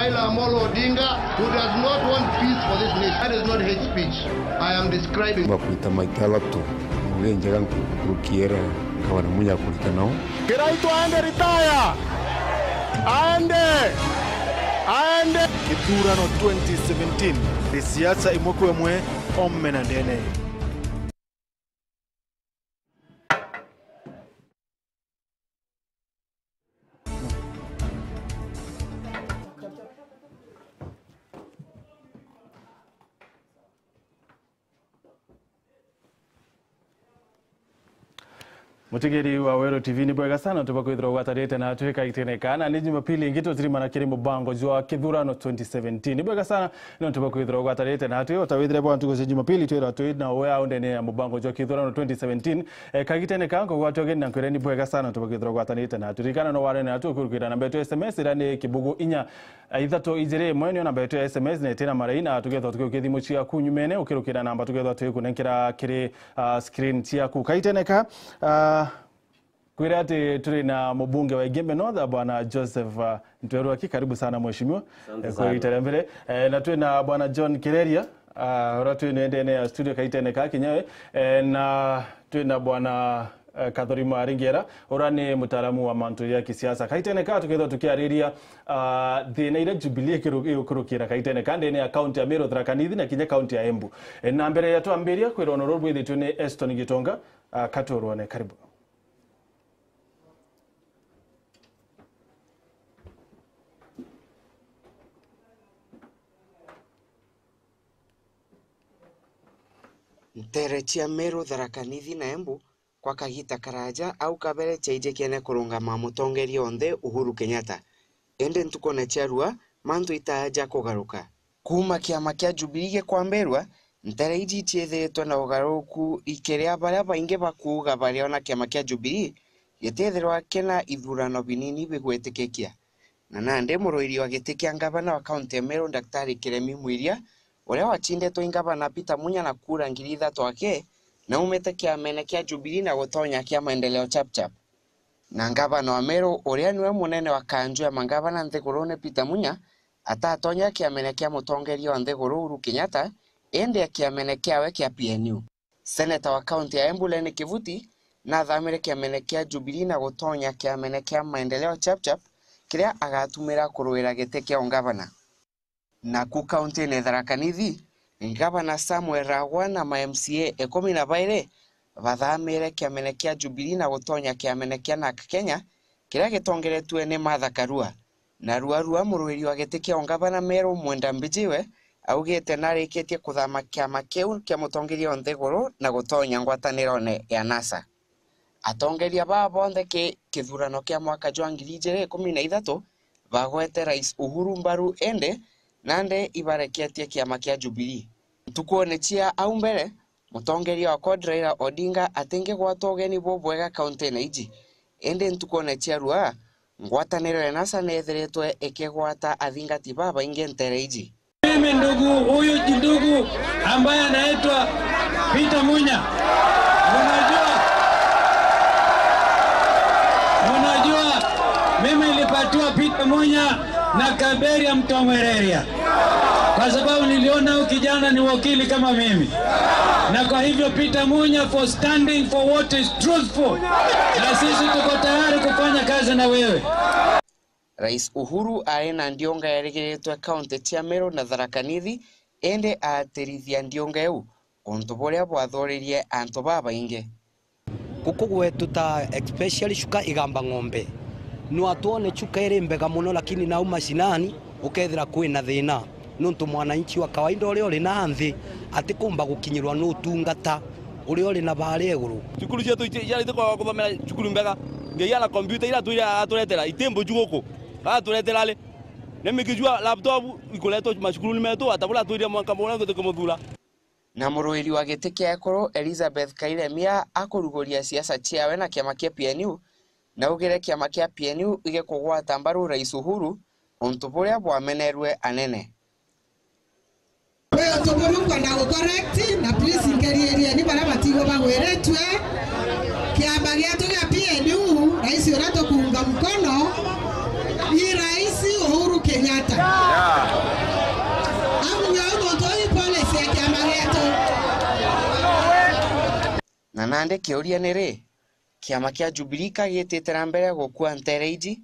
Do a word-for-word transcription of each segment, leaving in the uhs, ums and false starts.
Raila Amolo Odinga, who does not want peace for this nation. That is not hate speech I am describing. Bakwita maita alatu, ngugi njega nkurukiera, nkabona munya kurita nao. Kiraitu aende retire! Aende! Aende! Githurano twenty seventeen, ni siasa imwe kwa imwe, oome na ndene. Mutegeri wa Weru T V, ni bwega sana nontu bwa kwithirwa ugwatanite natwi kagitene kana. Ni Jumapili ingi tutirimana kiri mubango jwa kithurano twenty seventeen. Ni bwega sana nontu bwa kwithirwa ugwatanite natwi. O ta withire bwa ntuku cia Jumapili, twirwa twi na uwe au ndene ya mubango jwa kithurano twenty seventeen. E, kagitene ka nkugwatwa ugeni na nkwire ni bwega sana nontu bwa kwithirwa ugwatanite natwi. Ririkana no warene natwi ukurukira namba yetu ya S M S iria ni kibugu inya ithatu ijiri imwe niyo namba yetu ya S M S, na itina marai, na tukethwa tukiukia thimu ciaku nyumene, ukirukira namba tukethwa tugikunenkera kiri, ah, screen ciaku. Kaitene ka, ah, kwire ati turi na mubunge wa Igembe North, Bwana Joseph, ah, Ntweruaki. Karibu sana mheshimiwa. Asante sana. Eh, kwa ita ria mbere. Eh, na twi na Bwana John Kireria, ah, uria twi na ndene ya studio kaitene ka kinyawe. Eh, na twi na Bwana eh, Kathuri Maringera, uria ni mutaalamu wa mantu ya kisiasa. Kaitene ka tukethwa tukiariria, ah, thina iria Jubilee ikiru-, igukurukira kaitene ka ndene ya kaunti ya Meru, Tharaka Nithi na kinya kaunti ya Embu. Eh, na mbere ya twambiria kwirwa untu ruru bwithitwe ni Eston Gitonga, ah, katurwone. Karibu. Nteere cia Meru, Tharaka Nithi na Embu kwa kagiita karaaja au kabere ciaijikene kurungama mutongeria onthe Uhuru Kenyatta. Indi ntukune cia rua, mantu itaaja kugaruka. Kuuma kiama kia Jubilee gikwambirua, nteere iji iciithiritwe na ugaruruku ikiria baria baingi bakuuga bariona kiama kia Jubilee gitithirwa kina ithurano binini bigwitikikia. Na nandi muruiri wa giti kia ngavana wa kaunti ya Meru, Daktari Kiremi Mwiria, uria wacindetwe i ngavana Peter Munya na kura ngiri ithatu aki, naumite kiamene kia Jubilee na gutonya kia Maendeleo Chapchap. Na ngavana wa Meru, uria niwe munene wa kanju ya mangavana nthigurune, Peter Munya, atatonya kiamene kia mutongeria wa nthiguru Uhuru Kenyatta, indi kiamene kiawe kia P N U. Seneta wa kaunti ya Embu Lenny Kivuti nathamire kiamene kia Jubilee na gutonya kiamene kia Maendeleo Chapchap, kiria agatumira kuruira giti kia ungavana. Naku kauntine ya Tharaka Nithi, ngavana Samuel Ragwa na ma M C A ikumi na bairi bathamire kiamene kia Jubilee na gutonya kiamene kia NARC Kenya, kiria gitongeretue ni Martha Karua. Narua rua muruiri wa giti kia ungavana Meru Mwenda Mbijiwe augite narikitie kuthama kiama kiu kia mutongeria o nthiguru na gutonya ngwatanirone ya NASA. Atongeria baa bonthe ki kithurano kia mwaka jwa ngiri ijiri ikumi na ithatu bagwete Rais Uhuru mbaru, indi nandi ibareketie kiama kia Jubilee. Ntukune cia au mbere, mutongeria wa CORD Raila Odinga atingigwata ugeni bubwega kauntine iji, indi ntukune cia rua, ngwataniro ya NASA neethiritwe ikigwata athingati babaingi nteere iji. Mimi ndugu, huyu ndugu ambaye anaitwa Peter Munya, unajua, unajua, mimi nilipatiwa Peter Munya na Kaberia Mtongwereria, kwa sababu niliona huyu kijana ni wakili kama mimi, na kwa hivyo, Peter Munya, for standing for what is truthful, na sisi tuko tayari kufanya kazi na wewe. Rais Uhuru ari na ndiunga yarigiritwe kaunti cia Meru na Tharaka Nithi, indi aatirithia ndiunga iu, untu buria bwathuririe antu babaingi. Guku gwetu ta especially Chuka Igamba Ng'ombe, no atwone Chuka iri mbega muno, lakini nau mashinani ukethira kwina thina, nontu mwananchi wa kawaida uria uri na nthi atikumba gukinyirwa ni utungata uria uri na baria iguru. Cukuru cietu ici ciarite kwaga kuthomera cukuru mbega, nginya na kompiuta iria atwire aturetera iti mbuju guku, aturetera ri? Ni mikijua laptop ikuretwo macukuruni metu, ata buria atwire mwanka buria tukimuthura. Na muruiri wa giti kia ekuru Elizabeth Kairemia akuruguria siasa ciawe na kiama kia P N U, naugire kiama kia P N U igikugwata mbaru Rais Uhuru, untu buria bwamenerue anene. Kwi untu buru nkwenda gu correct, na please ngerierieni baria batigwe bagwiritue. Kiama gietu gia P N U, rais uria tukuunga mkono, ni Rais Uhuru Kenyatta. Na nandi kiuria ni ri, kiama kia Jubilee ka gitite na mbere gukua nteere iji?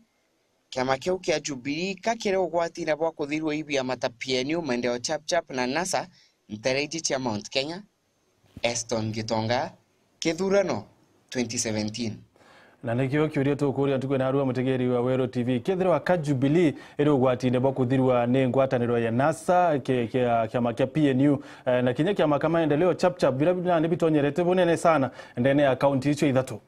Kiama kiu kia Jubilee ka kiri ugwatine bwa kuthirua i biama ta P N U, Maendeleo Chap Chap na NASA, nteere iji cia Mount Kenya? Eston Gitonga, Kithurano twenty seventeen. Na nikio kiuria tukuria ntuku ya narua, mutegeri wa Weru T V. Kethirwa ka Jubilee iri ugwatine bwa kuthirua ni ngwataniro ya NASA, ki-, kia-, kiama kia P N U, eh, na kinya kiama kia Maendeleo Chap Chap, bira nandi bitonyerete bunene sana ndene ya kaunti icio ithatu.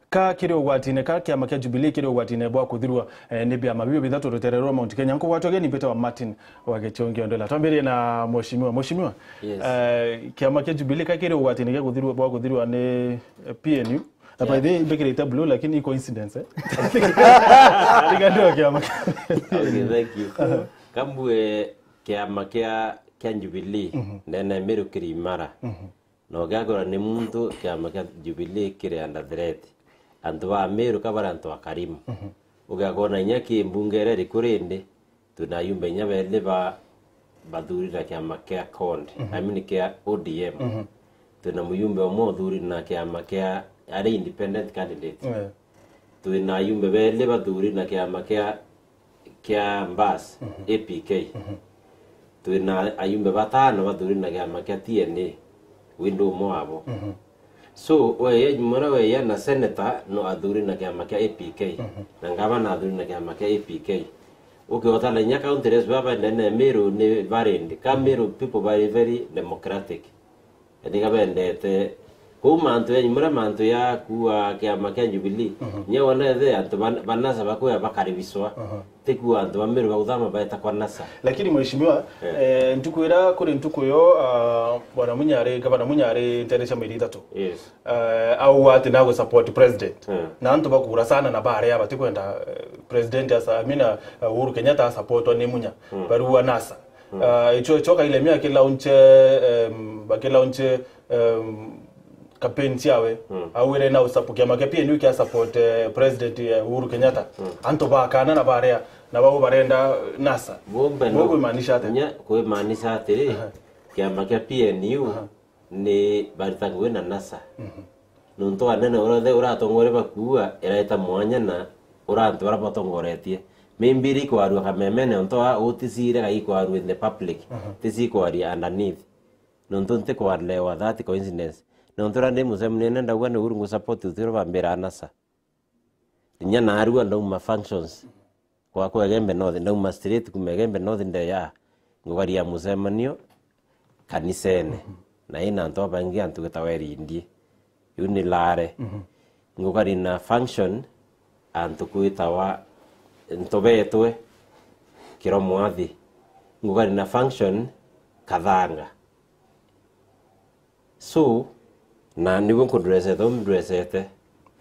Ka kiri ugwatine, ka kiama kia Jubilee kiri ugwatine bwa kuthirua, eh, ni biama biu bithatu rutere rwa Mount Kenya. Nkugwatwa geni mbitawa Martin wa Gichungi Ondela. Twambirie na mheshimiwa. Mheshimiwa, Yes. eh, kiama kia Jubilee ka kiri ugwatine kia kuthirua, bwa kuthirua ni, eh, P N U. Na by Yeah. the way, mbikirite blue, lakini i coincidence, eh? Tiga ndio kiama kia Okay, thank you. Kambue kiama kia, kia Jubilee, Mhm. ndene Meru kiri imara. Mhm. Na ugiakorwa ni muntu kiama kia Jubilee kiri under threat, antu ba Meru ka bari antu akarimu. Mhm. Ugiakorwa na inya ki mbunge iria iriku rindi, twina ayumbe inya beli ba, bathuri na kiama kia CORD, Mhm. I mean kia O D M. Mhm. Twina muyumbe umwe uthuri na kiama kia, ari independent candidate. Yeah. Twina ayumbe beli bathuri na kiama kia, kia Mbas, Mhm. A P K. Mhm. Twina ayumbe batano bathuri na kiama kia T N A, wi ndi umwe wabo. Mhm. So, weya, mura weya na senator no athuri na kiama kia A P K, Mhm. na ngavana athuri na kiama kia A P K. Ukiota na inya county rest baba ndene Meru ni valid. Ka Meru people very, very democratic. Ethika bendete. Kou mantu ya, mura mantu ya kuua kiama kia Jubilee, Mhm. nya wona ethe antu ban-, banasa bakuya bakaribishwa. Aha. Ti kuua antu ba Meru baguthama baeta kwa NASA. Lakini mheshimiwa, Eh. eh, ntuku ira kuri ntuku yo, ah, bwana Munya ari, gavana Munya ari nteere cia mairi ithatu. Yes. Eh, auga ati nagu support president. Eh. Na antu bakura sana na baria batikwenda, eh, president asa, amina, eh, Uhuru Kenyatta asupportwa ni Munya. Mm. Barua NASA. Mm. Ah, icho, icho kaile mia akilaunche, em, bakilaunche, em, campaign ciawe. Mm. Augire na usapu-, kiama kia P N U kia support, eh, President, eh, Uhuru Kenyatta. Mm. Antu bakana na baria, na bau barenda NASA. Bumbe Bau no, kwimaanisha atia? Nya kwimaanisha atiri, Aha. kiama kia P N U Aha. ni barita ngugi na NASA. Mhm. Nontu anene uria uratongore bakuua, iraita mwanya na ura antu bara batongoretie. Maybe iri ikwarua kamemene, ontu a utisiire kai ikwarua in the public, Mhm. tisi ikwaria underneath. Nontu ntikwarewa that coincidence. Nontu ura ndi mucemanio ndauga ni Uhuru ngu support uti ura bambira NASA. Inya narua ndauma functions. Kwakwa Igembe North, ndauma straight kuma Igembe North ndeya, ngukaria mucemanio kanisene. Mhm. Na ina antu abangi antu gitawa Erindie. Iu ni Lare. Mhm. Ngukari na function antu kwitawa Ntobetwe, Kiromwathi. Ngukari na function Kathanga. So, na niguo nkundresete, undresete.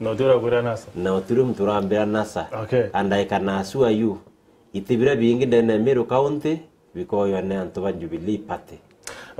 Na utira kwira NASA? Na utiri muntu urambira NASA. Okay. And I can assure you, iti bira bingi ndene Meru County bikoywa ni antu ba Jubilee Party.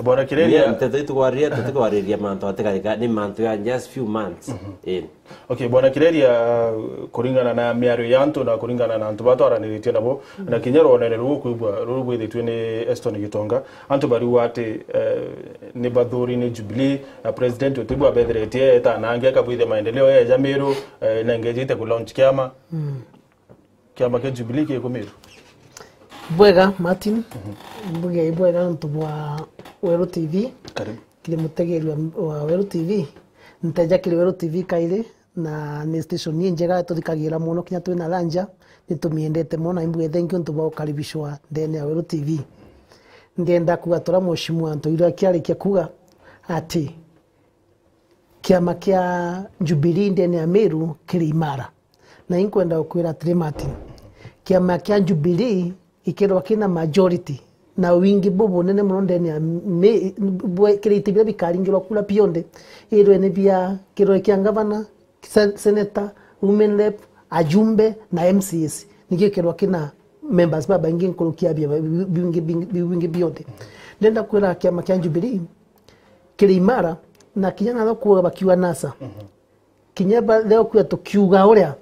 Bwana Kireria. Nteto itukwaririria, tutikwariria mantu atikarika, ni mantu ya just few months. Mhm. In. Okay, Bwana Kireria, kuringana na miario ya antu na kuringana na antu batwaraniritie nabo, na kinya rwonere ruu kwigua ruru bwithitue ni Eston Gitonga, antu bariuga ati, eh, ni bathuri ni Jubilee, na president utigwa betheretie etanange akabwithia maendeleo eja Meru, eh, na engejite ku launch kiama. Mm. Kiama kia Jubilee kikumirwa. Bwega, Martin. Mhm. Mbuge bwega nontu bwa Weru T V. Karibu. Kiri mutegeri wa, wa Weru T V. Nteja kiri Weru T V kairi, na ni station ni njega, tuthikagira mono, kinya twina Ranja, ni tumiendete mono, na imbuge thank you nontu bwa gukaribishwa ndene ya Weru T V. Ndienda kuga tura mheshimiwa Ntoiro akiarikia kuga ati, kiama kia Jubilee ndene ya Meru kiri imara. Na inkwenda gukwira atiri, Martin, kiama kia Jubilee ikethirwa kina majority na wingi bubunene muno ndene ya Me-, bwe-, kiri iti biria bikaringirwa kura bionthe, ithirwe ni bia kirore kia ngavana, se-, senator, women rep, ajumbe na M C As. Nikio ikethirwa kina members babaingi nkuruki ya bia bi-, bi-, bingi, bingi, bingi bionthe. Ndenda kwira kiama kia Jubilee kiri imara, na kinya natho kuuga bakiuga NASA. Mhm. Kinya ba-, leo kuya tukiuga uria,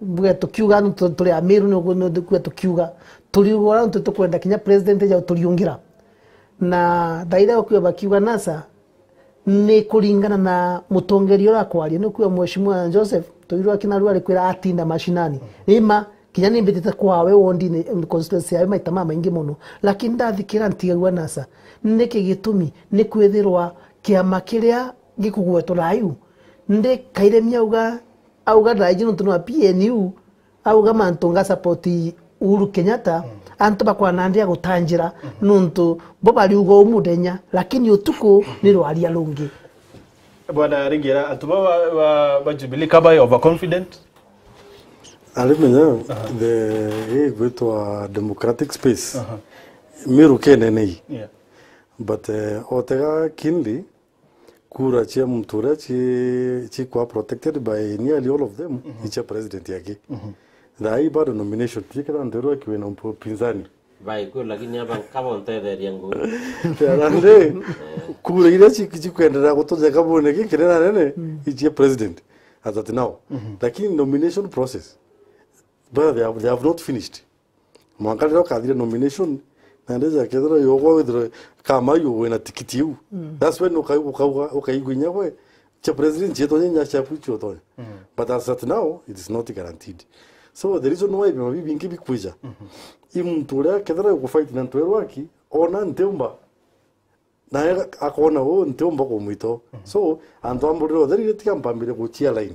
mbuge tukiuga antu tu-, turi Amiru ni uguo, ni kuya tukiuga. Turiuga uria antu tukwenda kinya president ja turiungira. Na thaira kuya bakiuga NASA, ni kuringana na mutongeria uria akwaria, ni kuuga Mheshimiwa Joseph Tuirwa Kinaru arikwira atinda mashinani. Ni ma, kinya ni mbitite kwawe wondini, constituency yawe maita mamaingi mono. Lakini ndathikira ntigagua nasa. Niki gitumi? Ni kwithirwa kiama kiria gikugwetwa raiu, ndi Kairemi auga, auga ndaiji nontu ni wa P N U, auga mantu nga support Uhuru Kenyatta, antu bakwana ndia gutanjira, nontu bo bariuga umuthenya, lakini utuku ni rwaria rungi. Bwana Rigira, antu ba, ba, ba, ba Jubilee ka bai overconfident? Arimenya, the, hii gwitwa democratic space. Aha. Miru kenene ii. Yeah. But, eh, otega kindi, kura cia muntu uria ci, cikwa protected by nearly all of them, mhm, i cia president yake. Mhm. Thaa ii bado nomination, tikira ntu uria akiwe na upinzani. Bai kwi, lakini aba nkaba untetheria ngui. Arande, kura iria ci, cikwenderea gututheka bune gikiri na nene, mm, i cia president. As at now. Mhm. Lakini nomination process, but they have, they have not finished. Mwanka riria ukathire nomination, na ndija kethira yogwa withirwe kama yo wina tikiti iu. Mm. That's when uka-, ukauga, ukaigua inya gwe, cia president cieto nya cia puchu otonya. Mm. But as at now, it is not guaranteed. So the reason why biama bibingi bikwija, mhm, i muntu uria kethira ugufight na ntwerwaki, ona ntiumba. Nawe akona, "Uu ntiumba kumwita uu." Mhm. So, antu a mburire utheri tiga mpambire guchia line.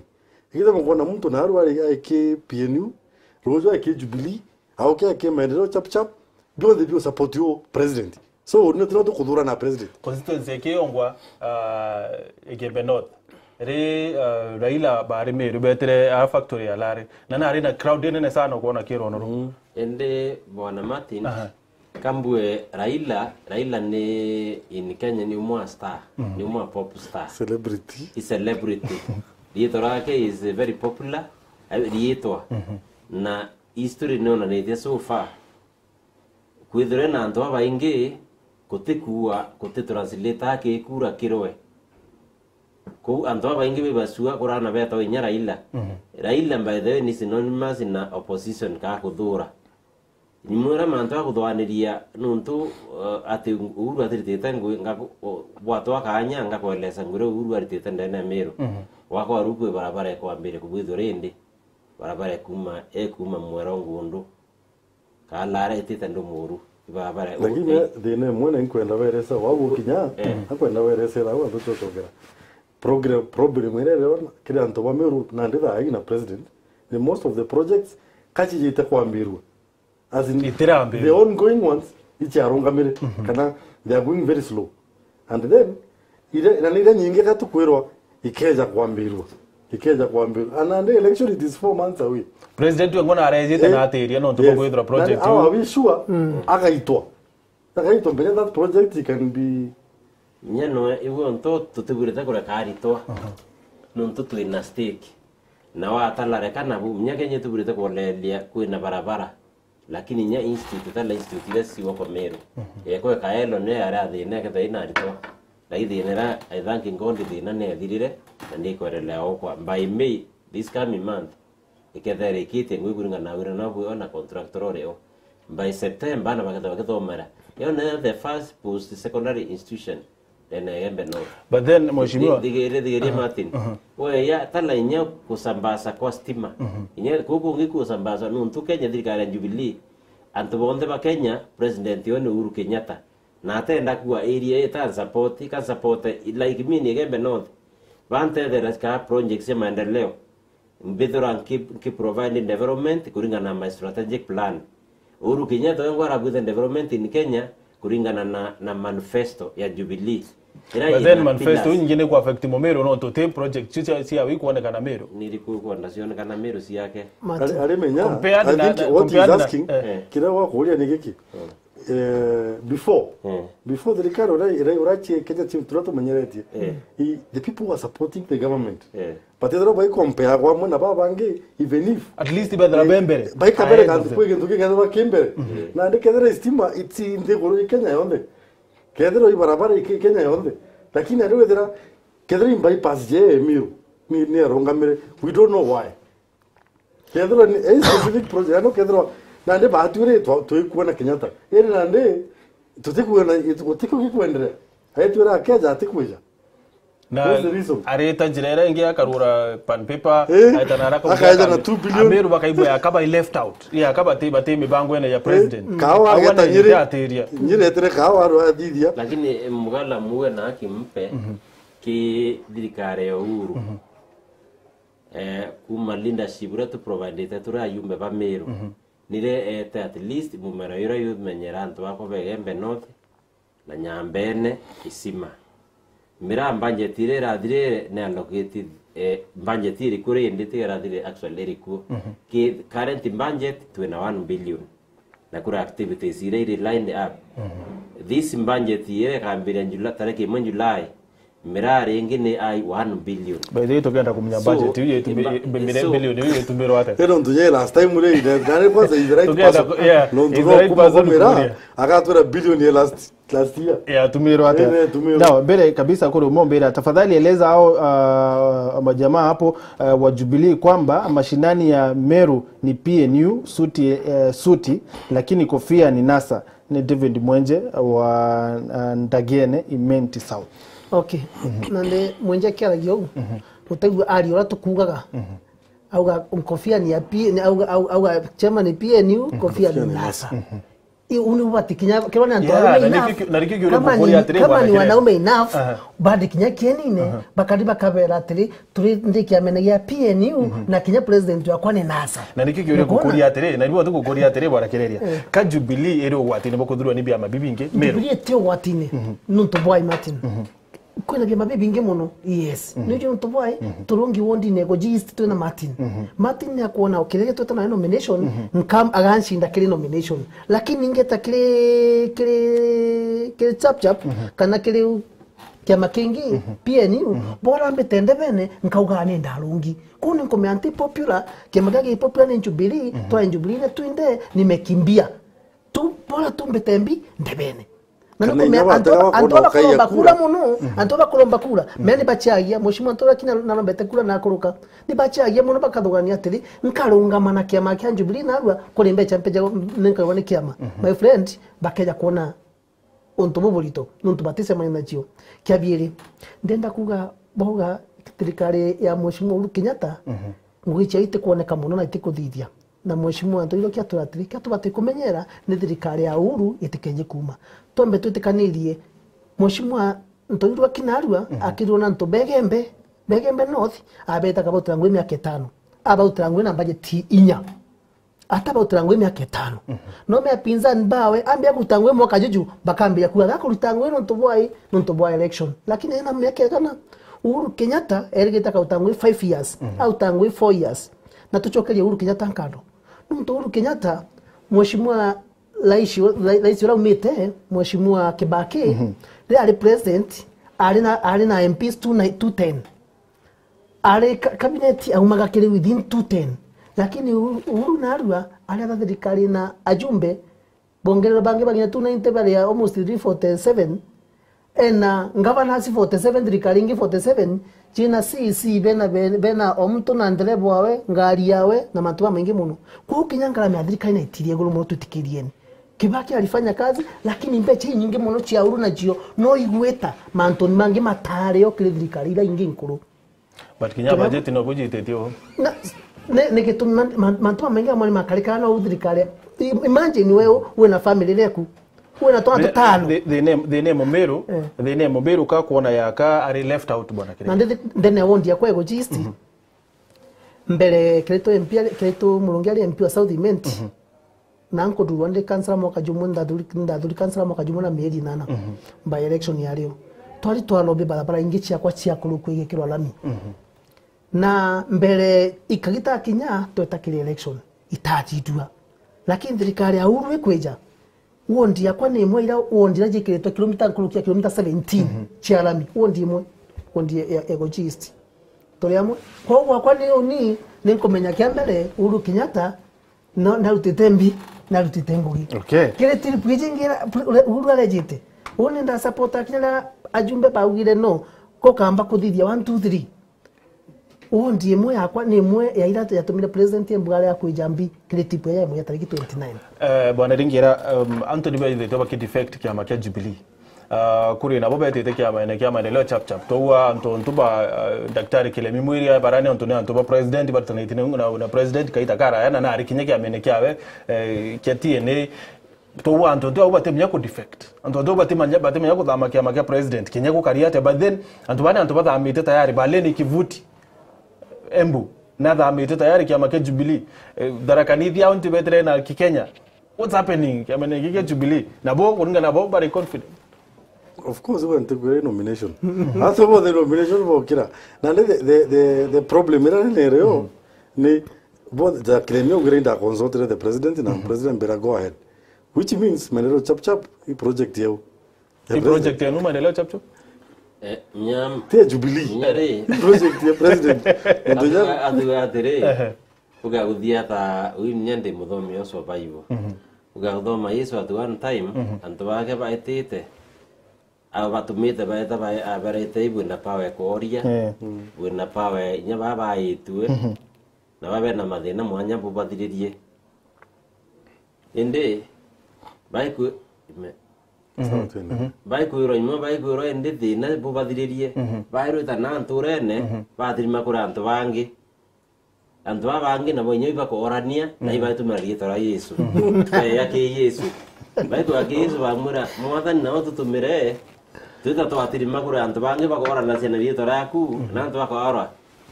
Ikitha mukona muntu naru ari aiki P N U, ruju aiki Jubilee, auke aiki maendeleo chap chap, bionthe bio support u president. So, nio tino tukuthura na president. Constituency ikiyongwa, ah, Igembe North. Ri, ah, Raila bari Meru betire a factory ya Lare. Na nari na crowd nene sana ukwona kirwa nuru. Mm. Indi Bwana Martin, aha. Kambue Raila, Raila ni in Kenya ni umwe wa star, mhm, ni umwe wa pop star. Celebrity. I celebrity. Riitwa riake is very popular, eh, riitwa. Mhm. Na history nionanitie so far. Kwithirwe na antu babaingi, gutikuua, guti translator aki kura kirwe. Kou antu babaingi bibasua kurana betagwa inya Raila. Mhm. Raila, by the way, ni synonymous na opposition ka kuthura. Nyumwira mantu a kuthwaniria nuntu, uh, ati Uhuru atiritite ngui, ngaku-, o-, bwatwa kanya, ngakwelesa ngui iria Uhuru aritite ndene ya Meru. Mhm. Wakwa ruu kwi barabara ikwambiria kubwithua rindi, barabara ikuma, ikuma Mwero Ngundu. Ka Lare itite ndu muru, i barabara. Lakini thina imwe na inkwenda weresa, wa gukinya, eh, akwenda weresa ira au antu chotogera. Progr-, problem iria iriona kiri antu ba Meru nandi thaa ii na president, the most of the projects kachijite kwambirua. As in, itirambirua. The ongoing ones, ichiarungamire, mhm, kana they are going very slow. And then, ire, na ni iria nyingi ka tukwirwa ikeja kwambirua. Ikeja kwambirua. And, and the election, it is four months away. President we ngona arejite, eh, na atiria nontu, yes, bwa kwithirwa project. Na awa wi sure, mm, agaitwa. Agaitwa mbere that project can be. Nya no, iwe onto tutibwirite kureka aritwa. Aha. Nontu twina stake. Na watalareka nabu, nya Kenya tubwirite kuoneria kwina barabara. Lakini inya institute, tala institute iria ciwa kwa Meru. Mhm. Yekwe Kaelo ne ara thina, ekethwa ina aritwa. Na ithina ra, I thank God, thina ne ethirire, na ni kwendelea okwa. By May, this coming month, ikethwa irikitie ngui kuringana na wira na bwio na contractor urio. By September, na bakethwa bakithomera. Yo ne the first post secondary institution. Then Igembe North. But then, Mheshimiwa, thigiria, thigiria, aha, Martin. Aha. We ya, tala inya kusambaza kwa stima. Mhm. Inya kuku kungi kusambaza, nuntu Kenya thirikari ya Jubilee, antu bonthe ba Kenya, president yo ni Uhuru Kenyatta. Na atenda kuwa area ita support, ka support, like me ni Igembe North. Bantethera ka projects cia maendeleo. Mbithira nki, nki provide development kuringana na my strategic plan. Uhuru Kenyatta we ngwara gwithe development in Kenya kuringana na, na manifesto ya Jubilee. Ira. But ina then manifesto pillars. Nyingi ni ku affect Mumiru, no tuti project cia, cia, cia wi kuonekana Miru. Ni iriku kwenda cionekana Miru ciake? Ari, ari menya, compare I na, think na, what he's compare na, asking, eh. Eh. Kira wakuria ni giki. Mm. Eh, before, mm, before thirikari ura, ura, urachie Kenya team turia tumenyerete, eh, i, the people who are supporting the government. Eh. But ethirwa baikompeagwa amwe na baba bangi, even if at least bethira, eh, be mbere. Baikabere. Ahead of them. Kantu kwi gintu kigethirwa ki mbere. Mhm. Na ndi kethira stima, it's in the goro i Kenya yonthe. Kethirwa i barabara i Ke-, Kenya yonthe. Lakini ari wethira, kethira i bypass je Miru, ni, ni arungamire. We don't know why. Kethirwa ni a specific project, ano kethirwa, nandi batwire twa-, twikuona Kenyatta. Iri nandi, tutikuona, gutikio gikwenderea. Aitwira akeja atikwija. Na areta njira iria ingi akarura pan paper, eh, aeta na haraka akaeta na two billion. Ameru bakaigua ya kaba i left out. Ya kaba ti, bati mibangwene ya president. Kawa ageta nyiri. Nyiri etere kawa aru athithia. Lakini, eh, Mugala muwe na akimpe ki thirikari ya Uhuru. Eh, kuma leadership uria tu providete turi ayumbe ba Meru. Nire ete at least mumera uria yumenyera antu bakwa begembe North na Nyambene isima. Mira budget iria irathire ni allocated, eh, budget iriku ri indi tiga irathire actually iriku. Ki current budget twina one billion. Na kura activities iria iri lined up. This budget iria ikambiria July, tariki imwe July, mirari ingi ni ai one billion. By the way, tukienda kumenya budget iu yetu, bi-, bi-, bi-, billion iu yetumirwo atia? Ino ntunye last time ri, na, na kwanza is the right person. Tukienda ku-, yeah, no, is the right person kumira, kuria. Agatwira billion ya last, last year. Yeah, tumirwo atia? Ene, tumirwo. Now, mbere kabisa kuri umombira, tafadhali eleza hao, ah, majamaa hapo, ah, wa Jubilee kwamba mashinani ya Meru ni P N U, suti, eh, suti, lakini kofia ni NASA. Ni David Mwenje wa, ah, Ndagene, Imenti South. Okay. Na ni Mwenje akiaragia uu, utaigua aria uria tukuugaga. Auga nkofia ni ya P-, ni auga, auga, auga chama ni P N U, kofia ni NASA. Iu ni ubati kinya, kirwa ni antu araume enough. Kama ni, kama ni wanaume enough, badi kinya kienine, bakari bakabera atiri, turi nthi kiamene gia P N U, na kinya president wakwa ni NASA. Na nikio kiuria ngukuria atiri, na nibu ngukuria atiri, Bwana Kireria. Ka Jubilee iri ugwatine bwa kuthurwa ni biama bibingi, Meru? Jubilee iti ugwatine, nuntu bwai Martin. Kwina biama bibingi muno, yes. Ni untu bwai, turungi wondine Goji East twina Martin. Martin ni akwona kiria gitwetana na nomination, nkam-, agancinda kiri nomination. Lakini ngeta kiri, kiri, kiri chap chap, kana kiri kiama kingi, P N U, bora mbite ndebene, nkauga ni ndarungi. Kuu ni nkumea nti popular, kiama kia gi popular ni Jubilee, twa Jubilee na twinde, nimekimbia. Tu, bora tu mbite mbi ndebene. Na kana nikumea inya antu batega aba, antu bakuromba kura muno, antu bakuromba kura. Me ni bachiagia, Mheshimiwa Anthony Kina narombete kura na akuruka. Ni bachiagia muno bakathugania atiri, nkarungama na kiama kia Jubilee narua, kuri mbecha mpeja ni nkaigua ni kiama. My friend, bakeja kuona untu buburito, nuntu baticemania nacio. Kia biiri, ndenda kuuga, bauga thirikari ya Mheshimiwa Uhuru Kenyatta, ngugi ciao itikuoneka muno na itikuthithia. Na Mheshimiwa Anthony Kina atura atiri, kia tubati kumenyera ni thirikari ya Uhuru itikeje kuuma. Twambe twitikanirie, Mheshimiwa Anthony Kina arua, akirwa na antu begembe, begembe North, abeta kabautira ngui miaka itano. Abautira ngui na budget inya. Atabautira ngui miaka itano. No mea pinzani bawe, ambia kuruta ngui mwaka juju, bakambia kuga, gakuruta ngui nuntu bwai, nuntu bwa election. Lakini ena miaka igana, Uhuru Kenyatta erigite akaruta ngui five years, aruta ngui four years. Na tucokerie Uhuru Kenyatta nkado. Nuntu Uhuru Kenyatta, Mheshimiwa Rais, Rais uria umite, Mheshimiwa Kibaki, riria ari president, ari na, ari na M Ps two nine, two ten. Ari ka-, cabinet aumaga kiri within two ten. Lakini Uhuru, Uhuru narua, ari atha thirikari na ajumbe, bongerero bangi baginya two ninety baria almost three forty-seven. Ena governors forty-seven, thirikari ingi forty-seven, ciina C E C, bena, bena, bena o muntu na ndereba wawe, ngari yawe, na mantu mamaingi muno. Kwou kinya ngarama ya thirikari na itirie iguru muno, twitikirieni. Kibaki alifanya kazi, lakini mbecha inyingi muno cia Uhuru nacio no igwita mantuni mangi matario kiri thirikari ira ingi nkuru. But kinya budget no bujititio. Na, ni, ni gitumi man-, man-, mantu mamaingi amwe ni makarikana no thirikari. I-, imagine wewe wina family reku. Wina twana tutano. Thina, thina mumiru, thina mumiru ka kuona yaka ari left out, bwana Kirindi. Na ndi, ndene wondi ya kwego gist. Mbere Kirito M P ari, Kirito Murungi ari M P wa South Imenti. Na nkudurwa ndi kansela mwaka jumwe, ndathuri, ndathuri kansela mwaka jumwe na mieri inana. By election yario. Twari twalobe barabara ingi ciakwa cia kuru kwigikirwa lami. Na mbere ikagita kinya tweta kiri election, itatitwa. Lakini thirikari ya Uhuru ikwija, wondi yakwa ni imwe ira wondi ira jikiritwe kilomita, nkuruki ya kilomita seventeen cia lami. Wondi imwe, wondi ya, ya Egoji East. Turi amwe. Kwou gwakwa ni uni, ni nkumenya kia mbere, Uhuru Kenyatta, no, narutite mbi, narutite ngugi. Okay. Kiri trip iji ingi ira, Uhuru arejite. Uni ndasupporta kinya riria ajumbe baugire no, gukamba kuthithia one, two, three. Wondi imwe yakwa ni imwe ya ira yatumire president e Mbugale ya kwija mbi kiri trip ya imwe ya tariki twenty-nine. Eh, bwana Ringira, um, Anthony baithitwe bakidefect kiama kia Jubilee. Ah, kuri nabo betite kiamene kia Maendeleo Chap Chap. Twaua antu, antu ba, ah, Daktari Kilemi Mwiria, barani antu ni antu ba president, barutanite na, na, na president kaita karaya, na nari kinya kiamene kiawe, eh, kia T N A. Twaua antu, antu abo batimenya ku defect. Antu, antu abo batimenya, batimenya kuthama kiama kia president. Kinya gukari atia, but then, antu bani antu bathamite tayari, baleni kivuti. Embu, nathamite tayari kiama kia Jubilee. Eh, Tharaka Nithi ao nti betire na Kikenya. What's happening? Kiamene giki kia Jubilee. Nabo, kuringana nabo, bari confident. Of course, we ntikwire nomination. Atu bothe nomination bokira. Na the, the, the, the problem ira ni reo, ni bothe, ja Kilemi ugire nda consulted the president na president mbira go ahead. Which means, Maendeleo Chap Chap, i project yao. Ya president. I project ya numa Maendeleo Chap Chap? Eh, nyam. Te Jubilee. Nyeri. I project ya president. Ndio ya Atuga, atuga atiri. Ehe. Ugaguthia ta, uyu nya ndi muthomi ucio Bible. Mhm. Ugathoma Yesu at one time, Mhm. antu bake baitite. Aba batumite baeta ba-, abarete ibwina power ya kworia. Eh. Bwina power inya baba baitue. Mhm. Na babe na mathina mwanya bubathiririe. Indi, baiku-, ime-, Mhm. Sawa twende. Mhm. Baikwirwa imwe, baikwirwa indi thina bubathiririe. Mhm. Bairwita na nturene, Mhm. bathirima kuri antu bangi. Antu baa bangi nabo inya ibakoorania, na Mhm. ibaitumira riitwa ria Yesu. Mhm. Beya ki Yesu. Baitwa ki Yesu, bamwira, "Mwathani, nao tutumire, twita twatirima kuri antu bangi bakooranacia na riitwa riaku, Mhm. na antu bakoorwa."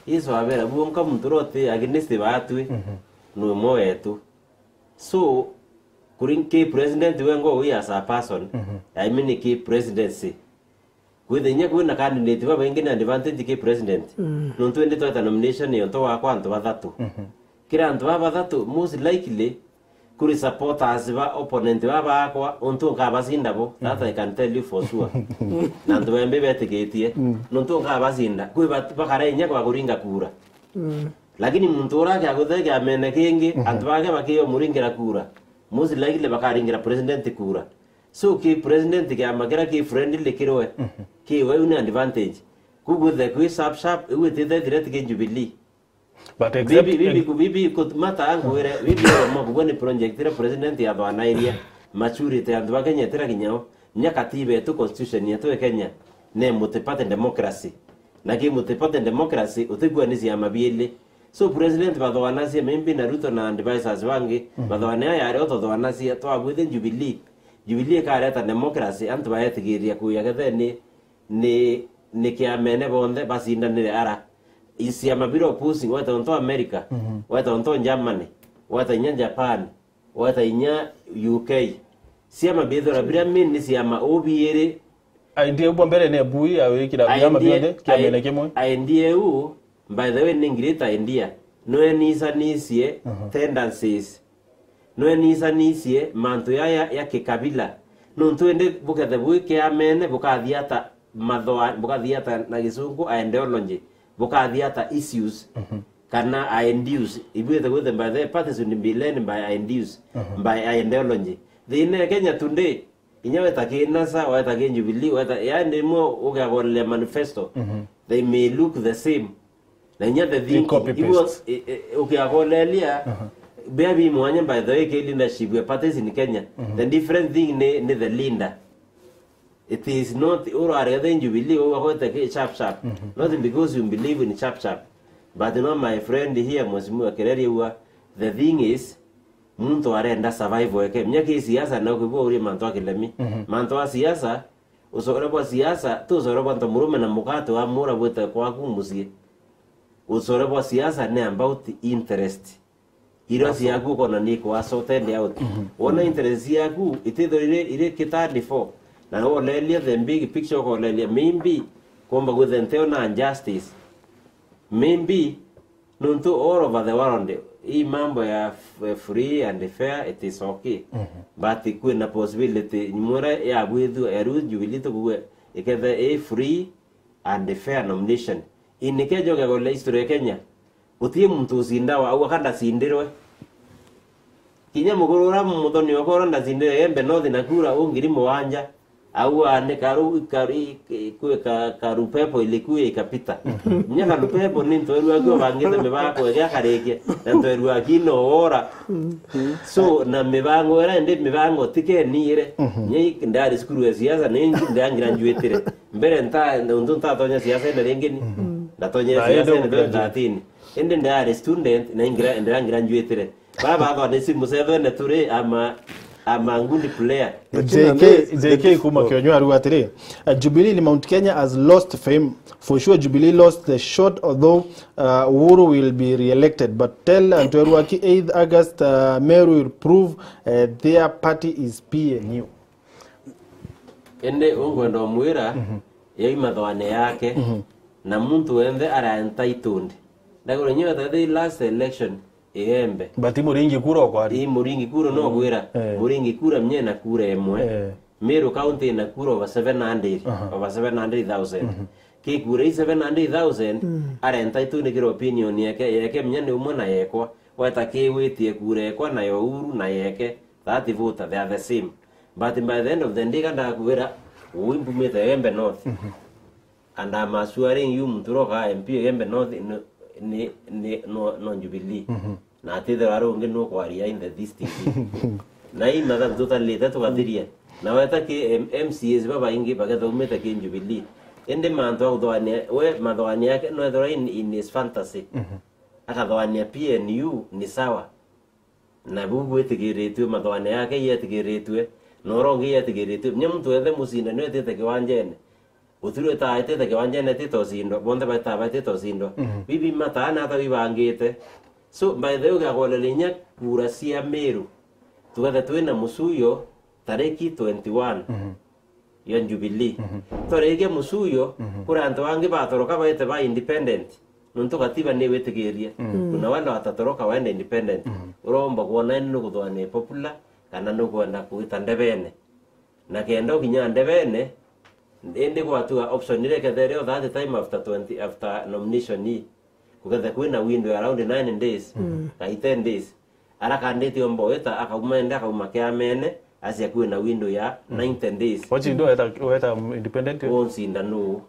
Yesu abera, "Bwonka muntu uria uti against baatwi, Mhm. ni umwe wetu." So, kuri ki president we ngo we as a person, Mhm. I mean ki presidency. Kwitha inya kwina candidate babaingi na advantage ki president. Mm. Nontu indi tweta nomination yo nto wakwa antu bathatu. Mhm. Kira antu baba bathatu, most likely, kuri supporters ba opponent baba bakwa, untu nkabacinda bo, that Mhm. I can tell you for sure. Na antu bembi betikitie. Mm. Nontu nkabacinda. Kwi bat-, bakara inya kwa kuringa kura. Mm. Lakini muntu uria akia guthe kiamene kingi, Mhm. antu bake bakiomuringira kura. Most likely bakaringira president kura. So ki president kiama kiria ki friendly kirwe, Mhm. kiwe ni advantage. Kuguthe kwi sharp sharp, iu itite threat ki Jubilee. But except Bibi, bibi, ku-, bibi, kut-, mata ankwire, bibi, mabugwa ni project iria president yathwanairie, maturity antu ba Kenya itira kinyao, nya katiba yetu, constitution yetu ya Kenya, ne multi-party democracy. Na ki multi-party democracy, utikua ni ciama biili. So president bathoanacia, maybe na Ruto na advisors bangi, Mhm. bathoanea yari o tuthoanacia, twabwithe Jubilee. Jubilee ikareta democracy, antu baetigiria kuya getheni, ni, ni kiamene bonthe bacindanire ara. I ciama bira opposing, weta onto America, Mhm. weta onto Germany, weta inya Japan, weta inya U K. Ciama bithira bira main ni ciama o biiri. Idea bwa mbere ni bui ya wikira biama bionthe kiamene kimwe. Idea u, by the way, ni ngirita idea. No enisanicie Mhm. tendencies. No enisanicie mantu yaya ya kikabila. Nontu indi bukethe bwi kiamene, bukathiata mathoa-, bukathiata na gisungu ideology, bukathiata issues, Mhm. kana ideas. Ibwite gwithe by the parties will be led by ideas, Mhm. by ideology. Thina ya Kenya today, inya weta ki NASA, weta ki Jubilee, weta, yani imwe ukiagoreria manifesto, Mhm. they may look the same. Na inya the Ni thinking, copy ibo, paste. I, i, ukiagoreria, Aha. bia bi mwanya, by the way, ki leadership ya parties in Kenya. Mhm. The different thing ni, ni the leader. It is not, urarega the Jubilee, ugwete ki sharp sharp. Mhm. Not because you believe in sharp sharp. But no, my friend here, Mheshimiwa Kireri, ua, the thing is, muntu arenda survival yake. Menya ki siasa na ukigwa urie mantu a Kilemi. Mhm. Mantu a siasa, ucore bwa siasa, ti ucore bwa nto murume na mukate wa mura bwite kwaku mucii. Ucore bwa siasa ni about interest. Iria That's all. Ciaku ukona ni kwa sorted out. Mhm. Wona interest ciaku, ititho iri, iri kitani for. Na wolelia the big picture, ukolelia maybe, komba gwithe nteo na justice. Maybe, nontu all over the world, hii mambo ya f-, free and fair, it is okay. Mhm. But kwina possibility, mwira ya gwithua, ya riu Jubilee tukuwe, ikethe i free and fair nomination. Inike njoke gole history ya Kenya, utie muntu ucindawa, au aka ndacindirwe. Kinya muguru ura muthoni okora ndacindirwe, Embe North na kura u ngiri mugwanja. Au aandika ruu karu-, i-, i-, kwi ka-, karupepo ilikuja ikapita. Nya karupepo ni ntweru aki obangite mibango ege akarikia, na ntweru aki no wora. So, na mibango ira indi mibango tikeniire. Nya i-, ndari cukuru ya siasa, ni ndangira njuitire. Mbere nta-, untu ntatonya siasa ina ringi ni. Ndatonyire siasa ina twenty thirteen. Indi ndari student, na ingira, ndangira njuitire. Baba athwa ni simu sevene turi ama, ama ngundi player. Lakini J K, nande-, J K kuma Kionyo ariuga atiri, uh, Jubilee in Mount Kenya has lost fame. For sure, Jubilee lost the shot, although, uh, Uhuru will be re-elected. But tell Antu Eruaki eighth August, uh, Meru will prove, uh, their party is P N U. Indi ungwenda umwira, yai mathwane yake, na muntu wenthe ara entitled. Ndagura nyo the last election, Igembe. But Muringi kura okwari. I Muringi kura no gwira. Eh. Muringi kura mnye na kura imwe. Eh. Meru County ina kura over seven hundred, over seven hundred thousand. Ki kura i seven hundred thousand, ara entitled ni kira opinion yake, yake mnye ni umwe na yekwa. Weta ki witie kura ekwa na ya Uhuru na yeke, that voter, they are the same. But by the end of the day, kanda kwira, ui mbumite Igembe North. And I'm assuring you, muntu uroka M P Igembe North ni, ni, ni, no, no Jubilee. Na atithirwa ari ungi nukwaria in the district. Na i matha tutalite tugathiria. Na weta ki M-, M C As babaingi bagethaumite ki Jubilee. Indi mantu a kuthwania, we mathwania yake no ethirwa in, in his fantasy. Akathwania P N U ni sawa. Na buu gwitigiritue, mathwane yake yetigiritue, na uria ungi yetigiritue. Kinya muntu wethe mucindani wetite kiwanjene, gutiri witaga etite kiwanjene etite ucindwa, bonthe baitaga baitite ucindwa. Bibi mataa ni ata bibangite. So, by the way, ugakoneria kinya kura cia Meru, tugathe twina mucuyo tariki twenty-one. Ya Jubilee. Twarikia mucuyo, kuri antu bangi batoroka baite ba independent. Nontu katiba ni witigirie. Kuna wale watatoroka waende independent. Uromba kwona ni nukuthwa ni popular, kana nukwenda kwita ndebene. Na kenda ukinya ndebene, indi gwatiga option iria ikethere o that time after twenty, after nomination ii. Kukethe kwina window ya around nine days, kai ten days. Ara candidate omba gwita, akauma ende, akauma kiamene, acia kwina window ya ninety days. Wachindo weta, weta independent? Wonsinda nu?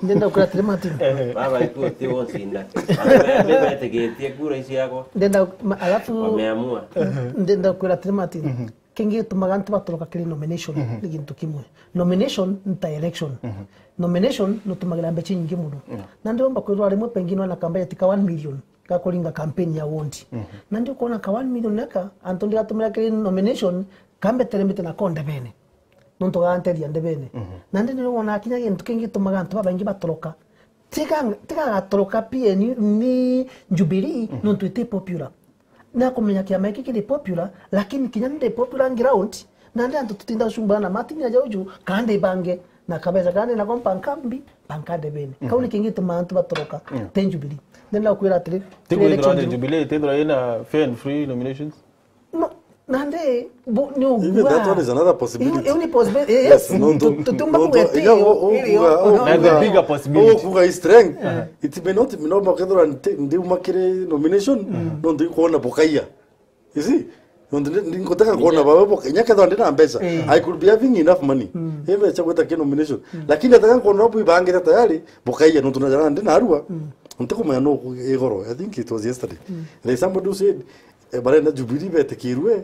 Ndenda kwira atiri, Martin. Baba itu ti wonsinda. Ame-, ame-, metigitie kura ici yakwa. Ndenda, ma-, alafu wameamua. Ndenda kwira atiri, Martin. Kingi gitumaga antu batoroka kiri nomination ni gintu kimwe. Nomination nta election. Nomination nutumagira mbeca nyingi muno. Na ndiomba kwithirwa rimwe pengine wana kamba ya tika one million ga kuringa campaign ya ward. Na ndi ukona ka one million naka, antu ndigatumira kiri nomination, kambe teremite na ko ndebene. Nontu gaanteria ndebene. Na ndi ndirwona kinya gintu kingi gitumaga antu babaingi batoroka. Tiga, tiga gatoroka P N U ni Jubilee, nontu iti popular. Nakumenya kiama giki kiri popular, lakini kinya ndi popular ground, na ndi antu tutinda gucumbana na Martin aja uju, kana ndi bange, na kabeca kana ndi nako mpanka mbi, mpanka ndebene. Kau ni kingi gitumaga antu batoroka, ti Jubilee. Ndenda gukwira atiri, ti kwithirwa ni Jubilee, itithirwa ina fair and free nominations? No, nandi, bu-, ni ugua. Even that one is another possibility. Iu, iu ni possibility, eh, yes. Yes, no, tu-, tu-, tutumba no, kuga no, ati, yeah, o-, o-, iri kuga, o-, o-, na the kuga, bigger possibility. O-, kuga is strength. It may not, no, makethirwa ndi, ndiuma kiri nomination, no, ndi kuona bukaia. You see? No, ndi, ndi, ngotaka kuona bawe buka-, inya kethirwa ndi na mbeca. I could be having enough money. Mbeca gwita ki nomination. Lakini ataka kuona bu ibangite tayari, bukaia, no, tunajana ndi narua. Ntikumenya no igoro. I think it was yesterday. There is somebody who said, eh, barenda Jubilee betikirwe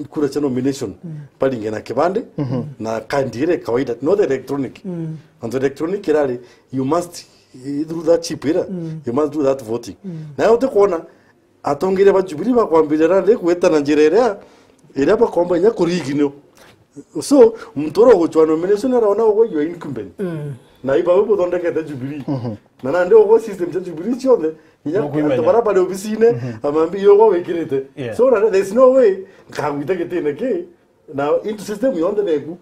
kura cia nomination, baringe na kibande, na kandi iria kawaida, not electronic. Antu electronic irari, you must, eh, through that chip ira, you must do that voting. Na yo utikwona atongeria ba Jubilee bakwambiria rari gwita na njira iria, iria bakomba inya kuriginio. So, muntu uria ugucwa nomination araona ugwe you are incumbent. Na ibawe buthondekete Jubilee. Na nandi ugwe system cia Jubilee cionthe, inya antu baria bari obisine, amambi yo ugwe wikirite. Yeah. So, na, there's no way nkagwita gitine ki, na into system yonthe neku.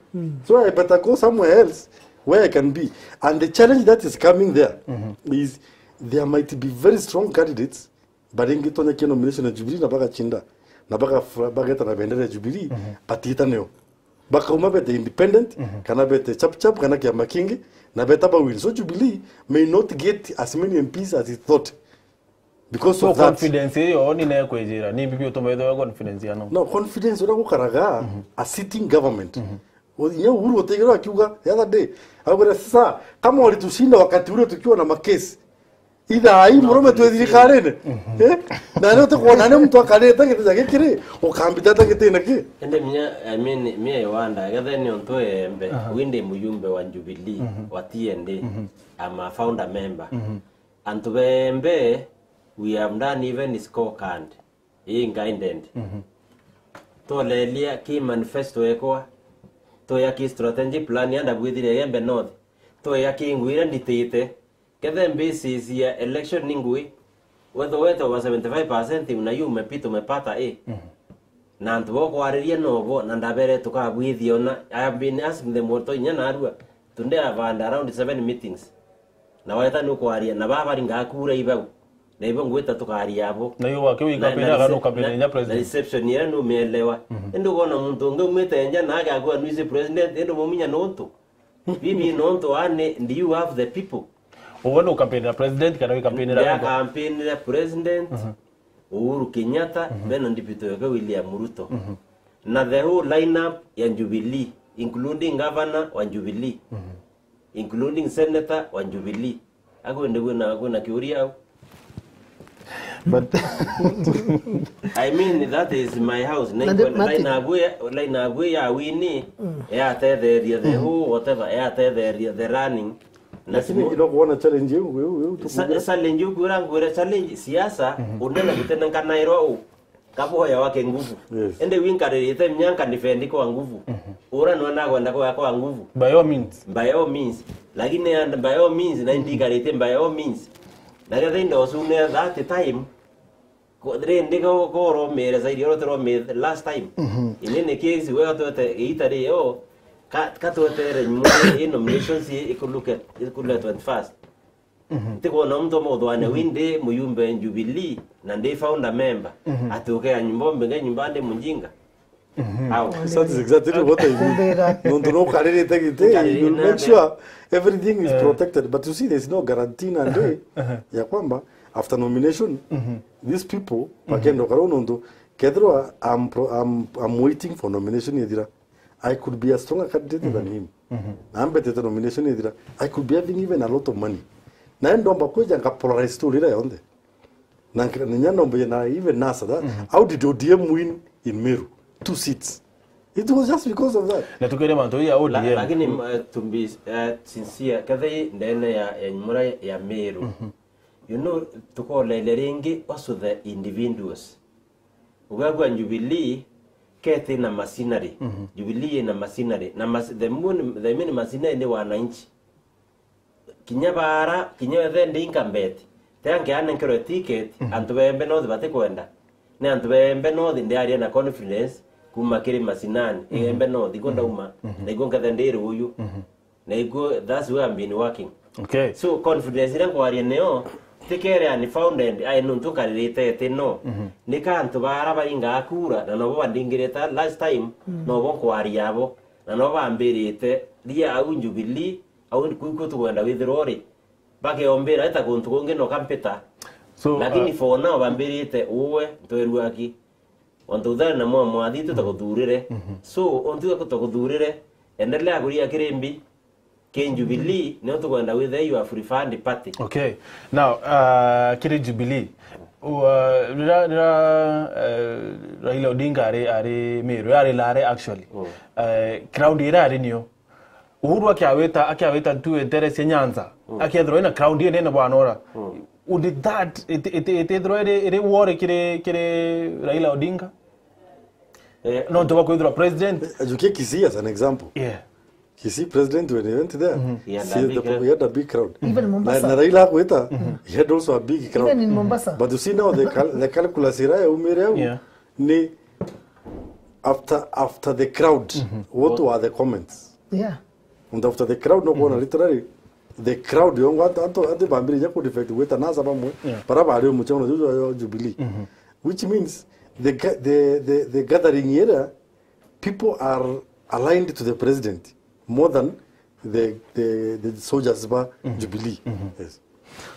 So, I better go somewhere else where I can be. And the challenge that is coming there is there might be very strong candidates baringitonya kia nomination ya Jubilee na bagacinda, na bagafu-, bageta na bendera ya Jubilee, batiita nio. Bakauma bete independent, kana bete chap chap, kana kiama kingi, na beta ba win. So Jubilee may not get as many M Ps as it thought because of that. So confidence iyo ni nekwijira, ni bibi utuma ithwe confidence ya no? No, confidence uria gukaraga a sitting government. Inya Uhuru utigirwa akiuga the other day, augire, "Sasa, kama walitushinda wakati ule tukiwa na makesi, ithaa hii murume twi thirikarine." Eh? Na ni utukwona ni muntu akarite giti ja gikiri, ukambita ata gitine ki? Ende mia, I mean, mia Iwanda, gethe ni untu embe, wi ndi mujumbe wa Jubilee, wa T N D, I'm a founder member. Antu bembe, we have done even scorecard. Ii guided. Twoleria ki manifesto ekwa, twea ki strategic plan ya ndabwithire Igembe North, twea ki ngui iria nditite. Kethe basis ya election ni ngui, wetho wete over seventy-five percent na yu umepita umepata A. Na antu bokwariria nobo, na ndabere tukabwithia ona. I have been asking them all to inya narua. Today I've had around seven meetings. Na weta nukwaria, na baba bari ngakura ibau. Na ibo ngwita tukaria abo. Na yu wake wi Na, kampeni na aga rece-, nukambene na, inya na president. Reception iria numielewa. Indi ukona muntu ungi umite nja na agakua nwisi president, indi muminya nontu. Bibi nontu ane, do you have the people? Uwe nukampeni na president kana wi kampeni na Ndia kampeni na president, Uhuru Kenyatta, bena deputy wake William Ruto. Na the whole lineup ya Jubilee, including governor wa Jubilee. Including senator wa Jubilee. Akwende kwina, kwina kiuria au. But I mean, that is my house. Na ndi-, Mati- Line abu ya, line abu ya wini, ya tetheria the who, whatever, ya tetheria the running. Na lakini simu- ino kuona challenge yu, yu, yu, Sa-, tukuge- challenge yu, kwira ngwire challenge, siasa, unene gutenenkanairwa u. Kaboya wake nguvu. Yes. Ende winkaririte mnyanka defend kwa nguvu. Ura nona kwenda kwa, kwa nguvu. By all means. By all means. Lakini and by all means, na indikarite by all means. Na getha inde osune that time, ko-, rindi ko-, koromere zaidi, oro teromere last time. In any case, wega twete giita rio, ka, ka twetere nyuma, i nominations i, i could look at, i could look at twenty-first. Ntikwona muntu muthwane wi ndi muyumbe Jubilee na ndi founder member, ati uke ya nyumba mbenge nyumba ndi mujinga. Au. That is exactly what I mean. Nontu no karirite giti, you make sure everything is protected. But you see, there's no guarantee na ndi ya kwamba after nomination, these people, bakenda karo nontu, kethirwa I'm pro-, I'm, I'm waiting for nomination ithira. I could be a stronger candidate than him. Na ambetete nomination ithira, I could be having even a lot of money. Na ndomba kwija nka polarize story ira yonthe. Na nka-, na nya ndomba na even nasa that. How did O D M win in Meru? Two seats. It was just because of that. Na tukere mantu ya La-, O D M. Lakini, uh, to be, uh, sincere, kethe ndene ya, ya nyumura ya Meru. You know, tukolele ringi also the individuals. Ugagua Jubilee keti na machinery. Jubilee ina machinery. Na mas-, the main, the main machinery ni wananchi. Kinya bara, kinya wethe ndi incumbent. Te anke anenkerwe ticket, antu bembe no batikwenda. Ni antu bembe no ndi aria na confidence kuma kiri mashinani. Igembe no, thigo ndauma. Na igo nkethe ndi ruyu. Na iguo, that's where I've been working. Okay. So, confidence iria nkwaria niyo, tikere unfounded, ai nuntu nkaririte iti no. Ni ka antu bara baringaa kura, na nobo bandingirite last time, nobo nkwaria abo, na nobo bambirite, ria au Jubilee, au kuku tukwenda withirwa uri. Bakeombira, ita kuntu kungi no kampita. So, lakini uh, for now, bambirite, uwe, ntweruaki. Ontu uthari na mwa mwathi tutakuthurire. So, ontu tutakuthurire, endelea kuria kirimbi, ki Jubilee, nio tukwenda withe you are preferred party. Okay. Now, uh, kiri Jubilee, uh, rira, rira, uh, Raila Odinga ari, ari Meru, ari Lare actually. Uh, crowd ira ari nio. Uhuru akiawita, akiawita tu entere cia Nyanza. Akiethirwa ina crowd inene bwana ura. Would that, it, it, it, ithirwa iri, iri wore kiri, kiri Raila Odinga? Eh, nontu bwa kwithirwa president. Eh, jukia Kisii as an example. Yeah. Kisii president when he went there, he had a big crowd. Even Mombasa. Na, na Raila akwita, he had also a big crowd. Even in Mombasa. But you see now the cal-, the calculus ira yaumire au, yeah, ni after, after the crowd, what were the comments? Yeah. And after the crowd, no kuona literally the crowd yongo antu, antu, antu bambiriria ku defect gwita nasa bamwe, yeah, bara bari umuchano juju wa Jubilee. Which means the ga-, the, the, the gathering area, people are aligned to the president more than the, the, the soldiers ba Jubilee. Yes.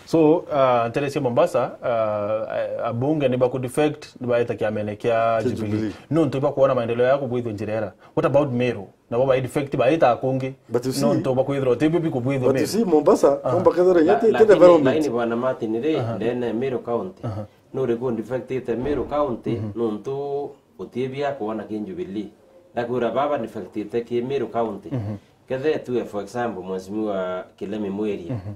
So, uh, ntere cia Mombasa, uh, abunge ni baku defect, ni baeta kiamene kia Kia Jubilee. Jubilee. Nontu ibakuona maendeleo ya kubwithua njira era. What about Meru? Nabo bai defect baita kungi. But you see, nontu bakwithirwa tibio bikubwithua but you Meru. See, Mombasa, aha, komba kethira La- yete, lakini, development. Lakini bwana Martin ri, aha, ndene Meru County. Aha. Nuri ku defect ite Meru County, mhm, nontu utie bia kuona ki Jubilee. Ndakwira baba defect ite ki Meru County. Mhm. Kethe tuwe, for example, Mheshimiwa Kilemi Mweria. Mhm.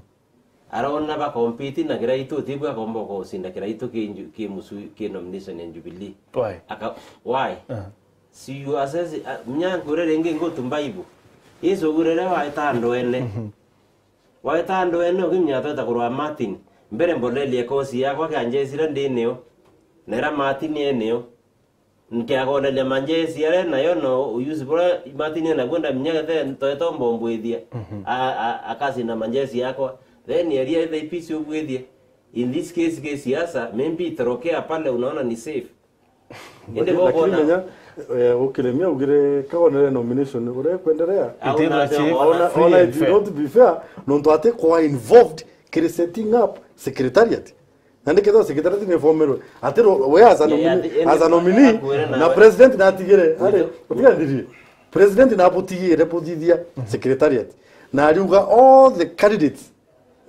Arona ba compete na Kiraitu, utibwa akomba gucinda Kiraitu ki nju-, ki musu-, ki nomination ya Jubilee. Why? Aka-, why? Uh-huh. Si you assess, uh, mnyango rere ingi ngutu mbaibu. Yesu ugurere wa itando ene. Mhm. Wa itando ene, ukimnya tweta kurwa Martin. Mbere mbolelie kosi yakwa kanjesira ndinio. Nera Martin enio. Nkiagoneria manjesi aria nayo no uyusi bura Martin na kwenda minya gethe ntoeto mbombwithia. Mhm. A, a, akasi na manjesi yakwa. Then eria ethe ipisi ubwithie. In this case, case siasa, maybe itorokea pale unaona ni safe. Indi bokona. Lakini menya, eh, ukiremia ugire kagonere nomination uria kwenderea. Au na ona, ona it will not be fair, nontu ati kwa involved kiri setting up secretariat. Na ndikethwa secretariat ni formerwe. Ati ro-, we as a nominee, as a nominee, na president natigire, ari, utigandirie. President nabutigire buthithia secretariat. Na ariuga all the candidates,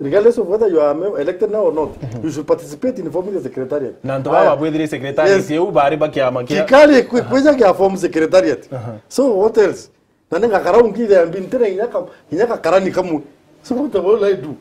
regardless of whether you are me-, elected now or not, you should participate in forming the secretariat. Na antu baba babwithire secretariat, yes, iu bari ba kiama kia Kikari kwi-, kwija kia form secretariat. So what else? Na ningakara ungi there and be ntire inya kam-, inya gakarani kamwe. So what will I do?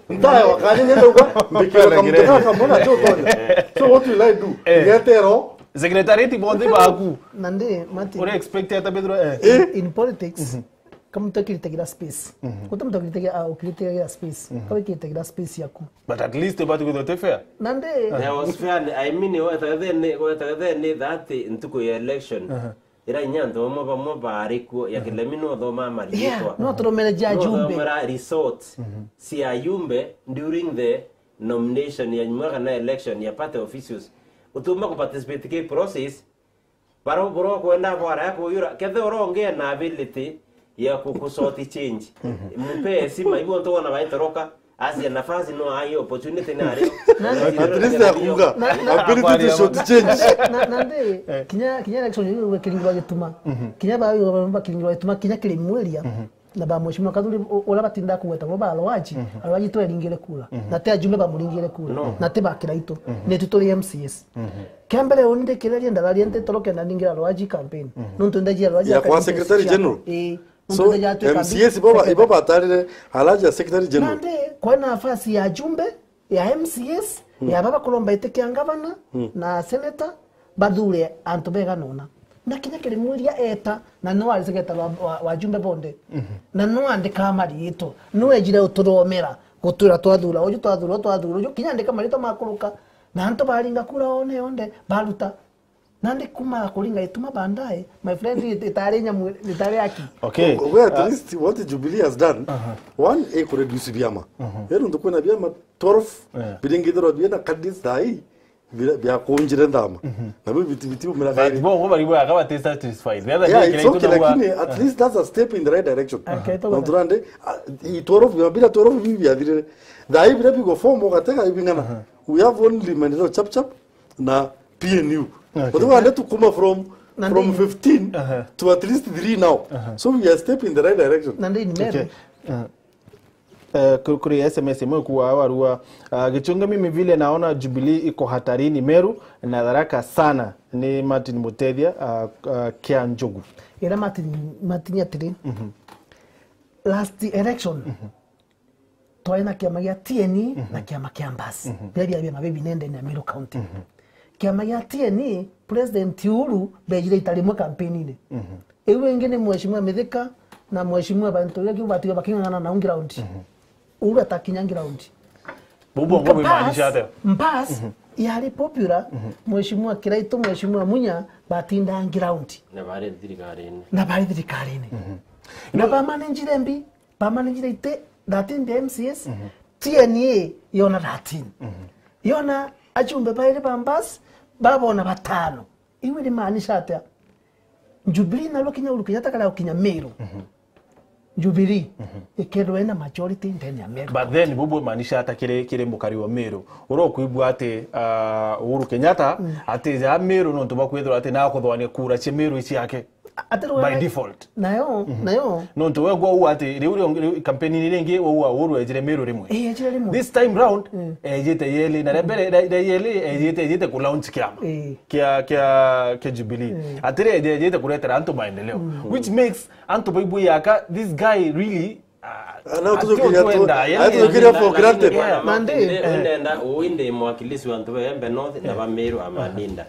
Ntae wakani nenda uga, mbikira kamutu kaka mwana cho tonya. So what will I do? Eh. Ngetero. Secretariat bonthe baku. Na ndi, Martin, uri expect ata bethirwa, eh? Eh? In politics, mhm, kamutu akiritagira space. Mhm. Guti muntu akiritagira, ah, ukiritagira space. Mhm. Kawe kiritagira space yaku. But at least batu kwithwa te fair. Na ndi. There was fair, I mean, wetagethene, wetagethene that ntuku ya election. Aha. Ira inya antu bamwe bamwe baari kuo, ya Kilemi no thoma mariitwa. Yeah, no turomere ja ajumbe. No thomera results cia ajumbe during the nomination ya nyuma kana election ya party officials. Utumba ku participate ki process, baro buro kwenda bwara ya kuyura, kethe uronge na ability ya ku, ku sort change. Mupe heshima, ibo ntu bona baitoroka. Asia nafasi no ai opportunity na ari. At least akuga, na, na, ability to short change. Na, na ndi, kinya, kinya election yu kiringirwa gituma. Mhm. Kinya ba yu ba kiringirwa gituma, kinya kiri mweria. Mhm. Na ba mheshimiwa Kathuri u-, ula batinda kugweta bo ba Alwaji, mhm, Alwaji tweringire kura. Mhm. Na te ajumbe bamuringire kura. No. Na te ba Kiraitu. Mhm. Ni tu turi M C As. Mhm. Kia mbere undi kireria ndararia nti toroke na ndingira Alwaji campaign. Mhm. Nuntu ndaji Alwaji ya kwa secretary general. Ii. So, M C As ibo ba-, ibo batarire Alhaji ya Secretary General. Nandi, kwa nafasi ya ajumbe, ya M C As, ya baba kuromba iti kia ngavana na senator, bathure antu bega nona. Na kinya kiri mwiria eta, na no ari secretary wa, wa, wa ajumbe bonde. Na no andika mariitwa, no ejire uturomera, gutwira twathura uju, twathura uju, twathura uju, kinya andika mariitwa makuruka, na antu baringa kura one yonde, baruta. Nandi kuma kuringa ituma baadaye, my friend, it-, itari nyamu, itari aki. Okay. We, at least what Jubilee has done, one, ikureduce biama. Rero ndu kwina biama twelve, biringithirwa biena candidates thai, bia, bia kunjire nthama. Na bi biti, biti umira. But bo, bo bari bo akaba te satisfied. The other day, it's okay, lakini at least that's a step in the right direction. Okay, na turande, ah, i twelve, biama bila twelve bibi biathirire. Thai bila bigo form ugatega ibing'ana. We have only Maendeleo Chap Chap na P N U. Okay. But we are to come from, from fifteen to at least three now. So we are stepping in the right direction. Na ndi ni Meru. Okay. Uh, uh, ku-, kuri S M S imwe kuwa warua, uh, Gichunge, mimi vile naona Jubilee iko hatarini Meru na Tharaka sana, ni Martin Mutethia, uh, uh, kia Njogu. Ira Martin, Martin atiri, last election, twari na kiama gia T N E na kiama kia Mbas. Biria biari biama bibinene ndene ya Meru County. Kiama gia T N E, President Uhuru, bejire ita rimwe kampeni-ini. Iu ingi ni Mheshimiwa Mithika na Mheshimiwa Bantu, iria kiu batiga baking'ang'ana nau ground. Uhuru atakinya ground. Bubu ngo bimaanisha atia? Mbas, yari popular, Mheshimiwa Kiraitu, Mheshimiwa Munya, batinda ground. Na bari thirikari-ini. Na bari thirikari-ini. Na bamanenjire mbi, bamanenjire ite thirteen the M C As, T N A yona thirteen. Yona ajumbe bairi ba Mbas, babona batano. Iu irimaanisha atia? Jubilee nalo kinya Uhuru Kenyatta karia gukinya Meru. Jubilee ikethirwa ina majority ndene ya Meru. But then, bubu maanisha ata kiri, kiri mukari wa Meru? Uria ukwigua ati, ah, Uhuru Kenyatta atija Meru nontu bwa kwithirwa ati nakuthwania kura cia Meru iciake. By default. Nayo, nayo. Nontu we gwa uu ati, riu, riu, riu kampeni-ini ringi, we uu Uhuru ejire Meru rimwe. Eh, ejire rimwe. This time round, ejite yeli, na ria mbere, ria, ria yeli, ejite, ejite ku launch kiama. Eh. Kia, kia, kia Jubilee. Eh. Atiri, eje-, ejite kuretera antu maendeleo. Which makes antu baigua yaka, this guy really, ah, no, ati tujukiria tu-, twenda, yani, ati tujukiria for granted. Yeah. Mandi. Indi, eh, indi enda, uu indi mwakilisi wa antu ba Embe North na ba Meru, Amandinda.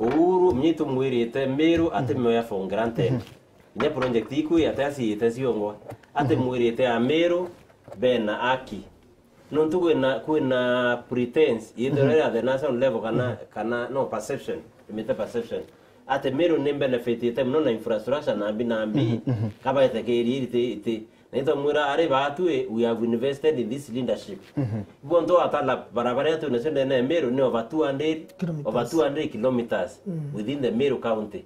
Uhuru, mnyi tumwirite Meru atimioya for granted. Inya project iku ati aciite ciongwa. Atimwirite Ameru bena aki. Nontu kwina, kwina pretense, either at the national level kana, kana, no, perception, imite perception. Ati Meru ni benefitite mono na infrastructure na mbi na mbi, kabaetekeri iti, iti. Na itomwira ari baatwi, we have invested in this leadership. Ibo nto atala barabara yetu nacio ndene ya Meru ni over two hundred, over two hundred kilometers within the Meru County.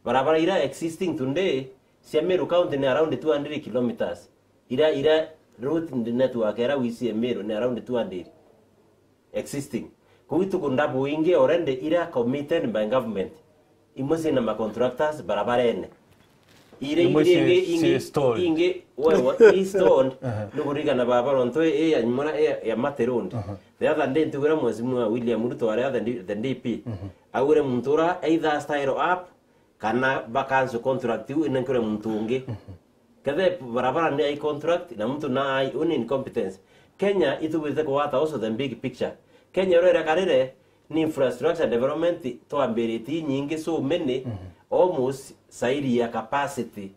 Barabara ira existing today cia Meru County ni around two hundred kilometers. Ira, ira route network ira wisi ya Meru ni around two hundred existing. Kuu ituku ndabu ingi already ira committed by government. Imwe ciina ma contractors barabarene. Ira imwe ingi, ci-, ingi, ci stalled. Ingi, we, we, i stalled. Nukurigana barabara nto i ya nyumura i ya, ya Mate Road. The other day ntigwira Mheshimiwa William Ruto aria the D-, the D P. Augire muntu ura either style up kana ba cancel contract iu inenkere muntu ungi. Kethe barabara ni ai contract na muntu na ai, uni incompetence. Kenya itubite kugwata also the big picture. Kenya urere karire ni infrastructure development twambiritie inyingi so many, almost sairi ya capacity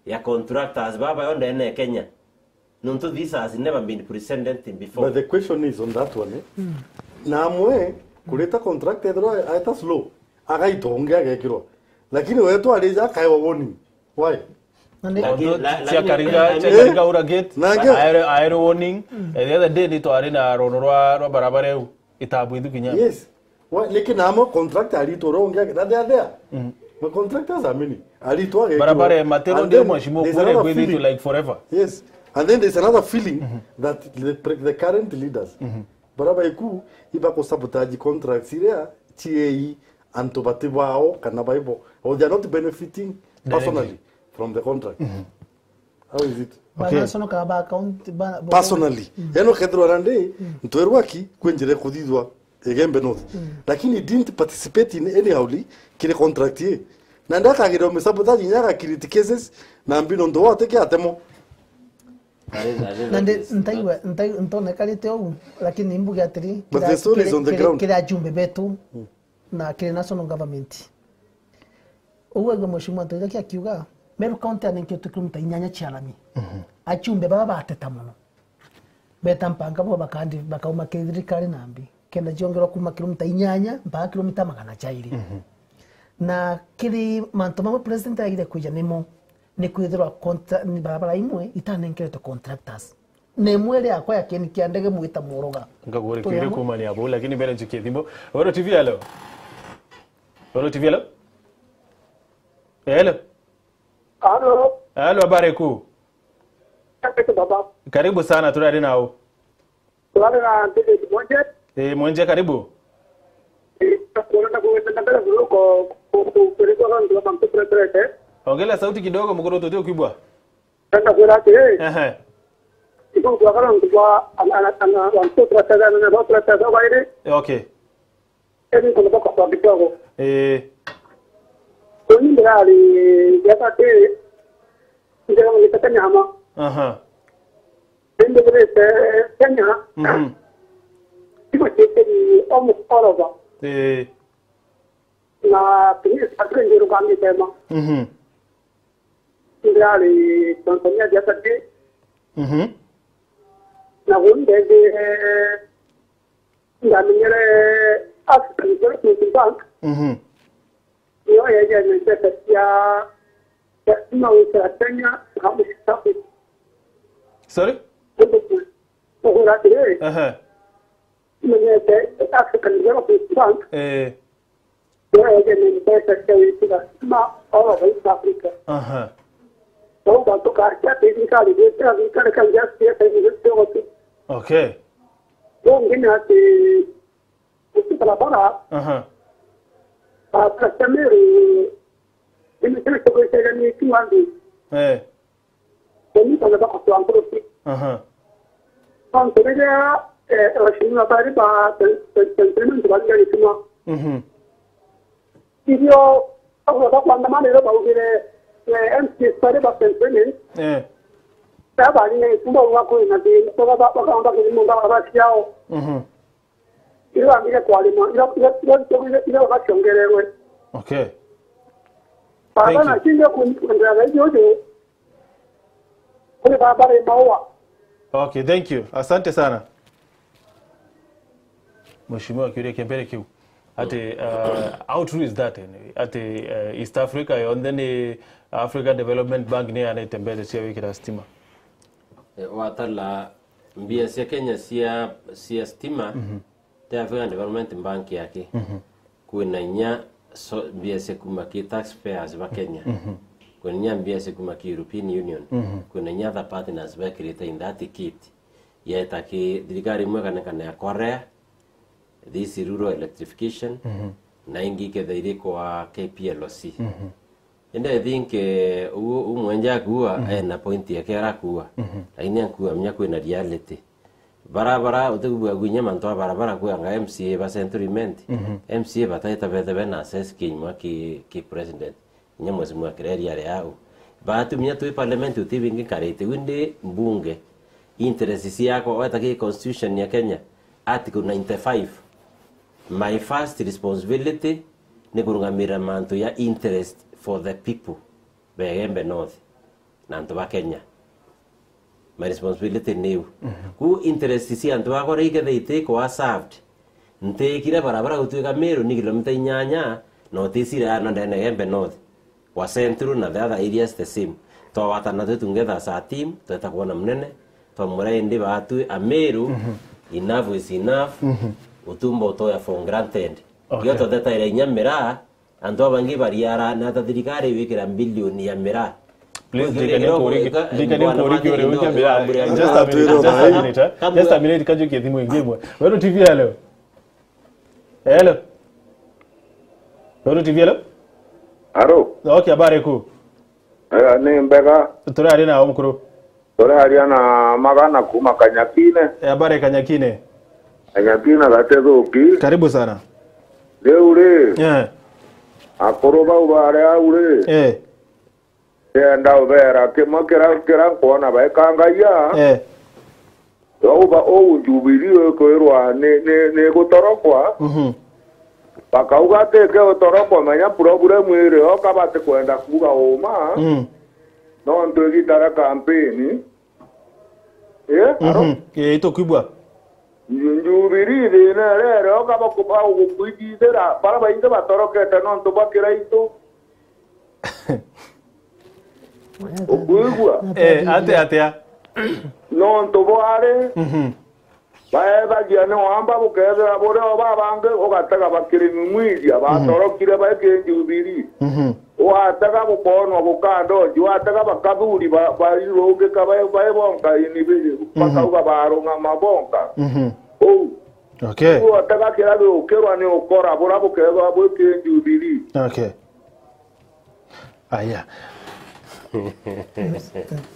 ya contractors baba yo ndene ya Kenya. Nontu this has never been presented before. But the question is on that one, eh? Na amwe, kurita contract ethirwa aeta slow, agaitwa ungi agekirwa. Lakini wetwa arija akaewa warning. Why? Na ni- Laki-, Although la-, cia lakini Kariga, cia Kariga ura gate, aere, aere warning. Eh, the other day ni twari na rono rwa, rwa barabara iu, itabu ithu kinya. Yes. Wa, niki namo contractor aritwa uria ungi ake-, na they are there. Ma contractors are many. Aritwa agekirwa. Barabara ya Matero ndio mheshimiwa kule kwithitu like forever. Yes. And then there's another feeling that the pre-, the current leaders, barabara iku iba ku sabotage contracts iria T A E antu bati bao kana baibo. Or they are not benefiting personally from the contract. How is it? Ba national ka ba account, ba, ba personally. Yani ukethirwa na ndi, ntwerwa ki kwi njira ikuthithwa Igembe North. Lakini he didn't participate in anyhowly kiri contract ye. Na ndakagirwa misabotage inya agakiriti cases na mbi nontu wa ateke atemo. Na ndi, ntaigua, ntai-, ntonekarite ou, lakini mbuge atiri, but the story is on the ground. Kiri ajumbe betu na kiri national government. Uu aigua Mheshimiwa Ntoithoki akiuga, Meru County anenketwe kilomita inyanya cia rami. Achumbe baba bateta mono. Beta mpanga bo bakandi-, bakauma kiri thirikari na mbi. Kenda ciongerwa kuma kilomita inyanya mpaka kilomita magana jairi. Na kiri mantu mamwe president aigire kwija nimo, ni kwithirwa contra-, ni barabara imwe itanenkeretwe contractors. Na imwe iri yakwa ya kieni kia ndege mwita Muruga. Ngagurikire kumania abo, lakini mbere njukie thimbo. Weru T V, hello. Weru T V, hello. Hello. Hello. Hello, habari kuu? Asante baba. Karibu sana, turari nao. Turari na David Mwenje. Eh, Mwenje, karibu. Eh, kurenda kuenda mbele kuliko ku-, ku-, kuliko kama mtu president. Ongela sauti kidogo, mkuru, tuti ukwigua. Tenda kwira atiri, ehe, iku twakara ntu bwa ana, ana, ana, antu turatega na bo turatega bairi. Okay. Eri ntu bwa kwa kidogo. Eh. Kuni ndirari yaka ti, ndio nitaka nyama. Aha. Indi birite Kenya. Mhm. Imo chekeri omu oroba. Eh. Na tuni atire ngirukamite ma. Mhm. Ndirari Tanzania biathati. Mhm. Na gundethi, eh, ndamenyere African Development Bank. Mhm. Niyo yejene mbeca cia, cia, cia Kenya na East Africa. Sorry? Ukwira atiri, ehe, menyete African Development Bank. Eh. Wewe ni mbeca cia wikira ma all of East Africa. Aha. Bau bantu kacia ati thirikari gwikira thirikari ka injustice iri cionthe. Okay. Bungi ni ati guti barabara. Aha. Barabara cia Meru ni mikira kigwicagania itima nthi. Eh. Kuni bana bakotwa nkuruki. Aha. Nontu riria, eh, waheshimiwa bari ba sen-, sen-, sentiment bari na itima. Mhm. Irio bagweta kuandamana irio baugire, eh, M C S bari ba sentiment. Eh. Bari na itima bauga kwina thina, baka-, baka-, bakamba kiri mundu aba ciao. Mhm. Iria bambire kwarima, iria, iria, iria, iria, iria baciongererwe. Okay. Baba Thank you. Nacinde kuendelea na hiyo hiyo. Kule baba ni maua. Okay, thank you. Asante sana. Mheshimiwa akiuria kimbere kiu. Ati, uh, how true is that anyway? Ati, uh, East Africa yonthe ni Africa Development Bank ni yanete mbeca cia wikira stima. Eh, watala mbia cia Kenya cia, cia stima, mhm, ti African Development Bank yake. Mhm. Kwina inya so, mbia cia kuma ki taxpayers ba Kenya. Mhm. Kwina inya mbia cia kuma ki European Union. Mhm. Kwina inya other partners bekirite in that kit. Yeta ki thirikari imwe kana, kana ya Korea, this rural electrification, mhm, na ingi ikethira iri kwa K P L C. Mhm. Indi I think, eh, u, u mwenja akuua, mhm, ena point yake arakuua. Mhm. Lakini akuua menya kwina reality. Bara, bara, utigua gwinya mantu a barabara kwanga M C A ba Central Imenti. Mhm. M C A bataita bethe bena access kinywa ki, ki president. Inya mheshimiwa Kireri ari au. Batumia twi parliament uti bingi karite. Windi mbunge. Interest ciakwa, weta ki constitution ya Kenya, article ninety-five. My first responsibility ni kurungamira mantu ya interest for the people. Begembe North. Na antu ba Kenya. My responsibility ni iu. Mhm. Ku interest cia antu bakwa riu ikethira iti kwa served. Ntikire barabara gutuika Meru ni kilomita inyanya, na uticire ano ndene Gembe North. Wa Central na the other areas the same. Twawatana twi together as a team, tweta kwona munene, twamwira indi batwi a Meru, mhm, enough is enough, mhm, utumba utoya for granted. Okay. Kio tuthetaira inya miraa, antu abangi bariara, na ta thirikari wikira bilioni ya miraa. Please, ndikani nkuriki, ndikani nkuriki uri wikia miraa. Just a minute, just a minute, eh. Just a minute, kajukie thimu ingi imwe. Weru T V, hello. Hello. Weru T V, hello. Aro. Okay, habari ku? Eh, ni mbega. Turari na mukuru. Turaria na Magana kuma Kanyakine. Eh, habari Kanyakine? Kanyakine gatethuki. Karibu sana. Riu ri, eh, akuru bau bari au ri, eh, ndienda ubera kimwe kira, kira nkwona baikangayia. Eh. Yauba uu Jubilee ikwirwa ni, ni, ni gutorokwa. Mhm. Bakauga ati ke utorokwa, menya problem iri o ka batikwenda kuuga uma. Mm. Nontu igita ria kampeni. Eh, aro? Mhm. Eh, itukwigua. Ju-, Jubilee thina iria iri o ka baku-, bagukwithithira, bara baingi batorokete nontu bwa kiraitu. Ukwigua? Eh, ate, atia? Nontu bwari, mhm, baethagia ni wamba bukethira buri o babangi ugatega bakiri nyumwithia, mhm, batorokire baiki Jubilee. Mhm. Watega gukonwa gukandoji, watega bakathuri ba-, bairungika bai, bai bonka ini bi-, mhm, bakauga barungama bonka. Mhm. Uu. Okay. Uu watega kira giukirwa ni ukora bura bukethwa bwiki Jubilee. Okay. Aya.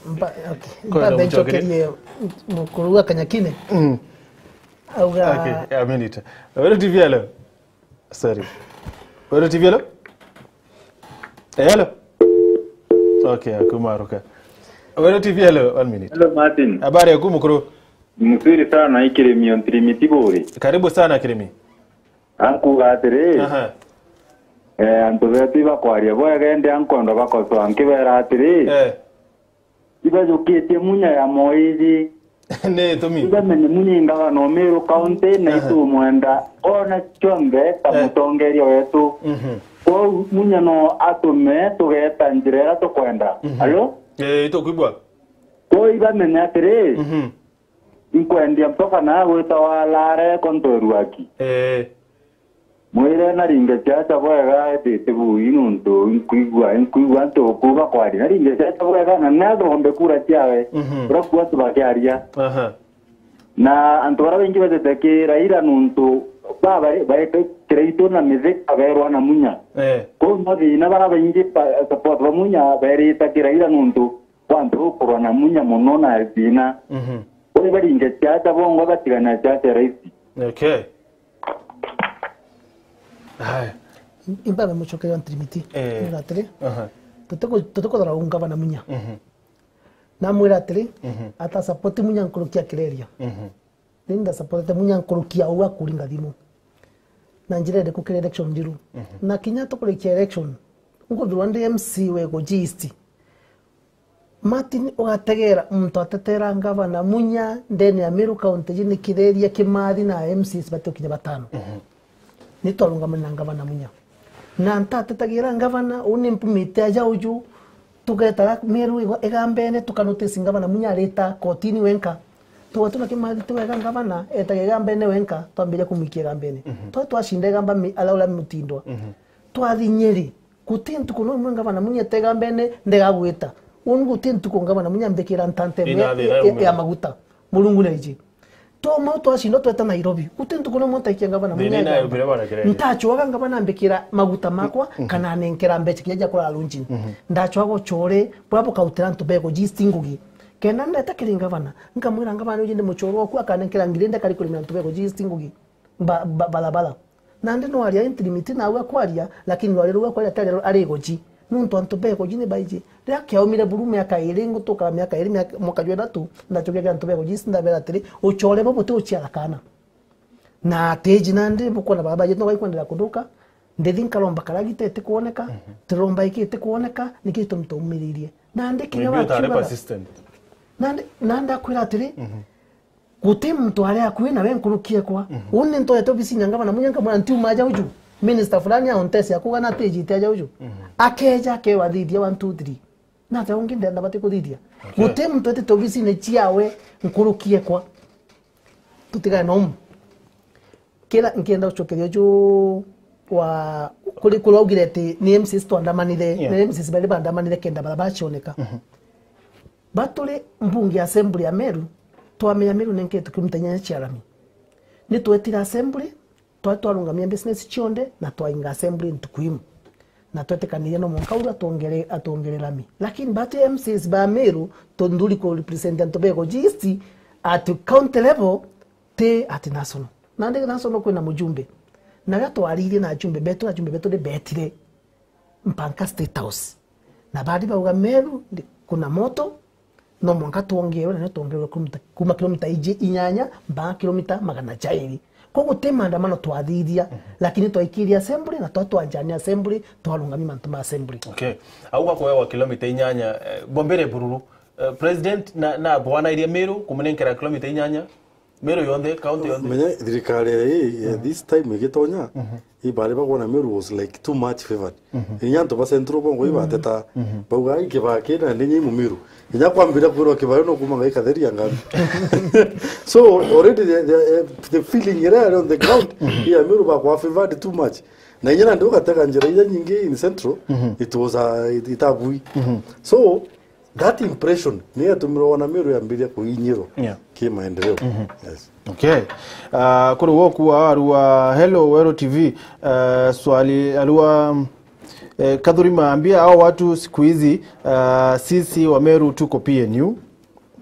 Mpa-, okay. Kwenda mpa gucokeria. Ncokerie mukuru wa Kanyakine. Mm. Auga okay, a minute. Weru T V, hello. Sorry. Weru T V, hello. Eh, hello. Okay, akumaruka. Weru T V, hello. One minute. Hello, Martin. Habari yaku mukuru? Mzuri sana, ikirimi o Ntirimiti buri. Karibu sana, Kirimi. Ankuga atiri, aha, eh, antu betu ibakwaria bwega, indi ankwenda bakosoa nkibera atiri, eh, ibajukitie munya ya moiji. Ni itumi. Ibamenye munya i ngavana o Meru County, na, aha, itumwenda ona kionthe ta, eh, mutongeria wetu. Mhm. Kwou munya no atume tugeta njira iria tukwenda. Mhm. Alo? Eh, itukwigua. Kwou ibamenye atiri, mhm, nkwendia mpoka na gwita walare konto eruaki. Eh. Mwire naringe ciaca bwega, etite bui nontu inkwigua, inkwigua antu kuuga kwari. Naringe ciaca bwega, na nathombe kura ciawe. Mhm. Uria kuo antu bakiaria. Aha. Na antu baria baingi betete ki Raila nontu baba baete Kiraitu na Mithika berwa na Munya. Eh. Kou no thina baria baingi ba, support ba Munya berita ki Raila nontu kwantu ukurwa na Munya muno na thina. Mhm. Uri baringe ciaca bongwa batigana ciaca raisi. Okay. Haya. Imbabe mucokeria ntirimiti. Eh. Nira atiri, aha, tutiku-, tutikuthara ungava na Munya. Mhm. Namwira atiri, mhm, ata support Munya nkuruki ya Kireria. Mhm. Ni ndasupportete Munya nkuruki ya uu akuringa thimu. Na njira iriku kiri election ndiru? Mhm. Na kinya tukurikia election, nkuthirwa ndi M C wa Igoji East. Martin, ugategera muntu atetera ngavana Munya ndene ya Meru County, ji ni Kireria, Kimathi na M Cs bati ukinya batano. Mhm. Ni twarungamana na ngavana Munya. Na ntatetagira ngavana, uu ni mpumite aja uju, tugetara Meru igo-, igambene, tukanotisi ngavana Munya arita kotini wenka. Tugatuma Kimathi tu wega ngavana, etage igambene wenka, twambiria kumwikia igambene. Mhm. Twa-, twacinda igamba mi-, ala ula Mutindwa. Mhm. Twathi Nyeri, guti ntuku no imwe ngavana Munya eta igambene, ndegagwita. Uni guti ntuku ngavana Munya ambikira ntante imwe ya, ya, ya maguta. Murungu naiji. Twauma uu twacinda tweta Nairobi. Guti ntuku no mwe ntaikia ngavana Munya igamba. Ntacwaga ngavana ambikira maguta makwa, mhm, kana anenkera mbeca kinya cia kura lunchini. Mhm. Ndacwaga ucore, bwa bukautira antu bego jisti ngugi. Kenda ndeta kiri ngavana, nkamwira ngavana uji ndi mucoro oku akanenkera ngiri ndekari kurimira antu bego jisti ngugi. Ba-, ba-, barabara. Nandi no aria intirimiti nawe akwaria, lakini rwari ruu akwaria tari ari Igoji. Nontu antu ba Igoji ni baiji. Riria kiaumire buru miaka iri, ngutuka miaka iri, miaka, mwaka jwa ithatu, ndacokia kiri antu ba Igoji, ndabera atiri, ucore bo buti uciara kaana. Na tiji nandi bukwona barabara yetu no ikwenderea kuthuka, ndithi nkaromba karagita itikwoneka, mhm, tiromba iki itikwoneka, niki gitumi taumiririe. Nandi kinya maybe utari wakiugaga persistent. Nandi, nandi akwira atiri, mhm. Guti muntu ari akui nawe nkuruki ekwa. Mhm. Uni ntoete obisini ya ngavana Munya nkamwira ntiuma aja uju. Minister fulani aontesi akuga na atijite aja uju. Mhm. Akeja akewa thithia one, two, three. Nate ungi ndenda bati kuthithia. Okay. Guti muntu etite obisini ciawe nkuruki ekwa. Tutigane na umu. Kira nkienda gucokeria uju wa kuri, kuri augire ati ni M Cs twandamanire, yeah, ni M Cs bari bandamanire kenda barabara cioneka. Mhm. Baturi mbunge ya assembly ya Meru, twamenya Meru nenketwe kilomita inyanya cia rami. Ni twetire assembly, twari twarungamia business cionthe na twainga assembly ntuku imu. Na twetikanirie no mwanka uru atwongere-, atwongere rami. Lakini batu M Cs ba Meru, tunthuri ku represent antu ba Igoji East at county level, ti at national. Nandi national kwina mujumbe. Na riria twaririe na ajumbe betu, ajumbe betu ni betire mpaka State House. Na bari bauga Meru ndi-, kuna moto, no mwanka twongerwe, na nio twongerwe kilomita, kuma kilomita iji inyanya mpaka kilomita magana jairi. Koguo ti maandamano twathithia, mhm, lakini twaikirie assembly na twa twanjania assembly, twarungami mantu ma assembly. Okay. Au gakuewa kilomita inyanya, eh, bombere bururu. Eh, president na, na bwanairie Meru kumunenkera kilomita inyanya. Meru yonthe, county yonthe. Menya thirikari ii ya, mhm, this time igitonya, mhm, ibari bagwona Meru was like too much favored. Mhm. Inya antu ba Central bongo, mhm, ibateta, mhm, bauga, "Ai, Kibaki na ndi nyi Mumiru." Inya kwambira kwirwa Kibaki no kuma ngai katheria ngari. So already the, the, eh, the feeling ira yari on the ground, mhm, ya Meru bakwa favored too much. Na inya nandi ugatega njira iria nyingi in Central, mhm, it was a, it, itabui. Mhm. So, that impression niyo yatumire wona Meru yambiria kuinyirwa, yeah, ki maendeleo. Mhm. Yes. Okay. Ah, kuri woku wa arua, hello, Weru T V. Ah, swali arua, eh, Kathuri Maambia, hao watu siku hizi, ah, sisi wa Meru tuko P N U.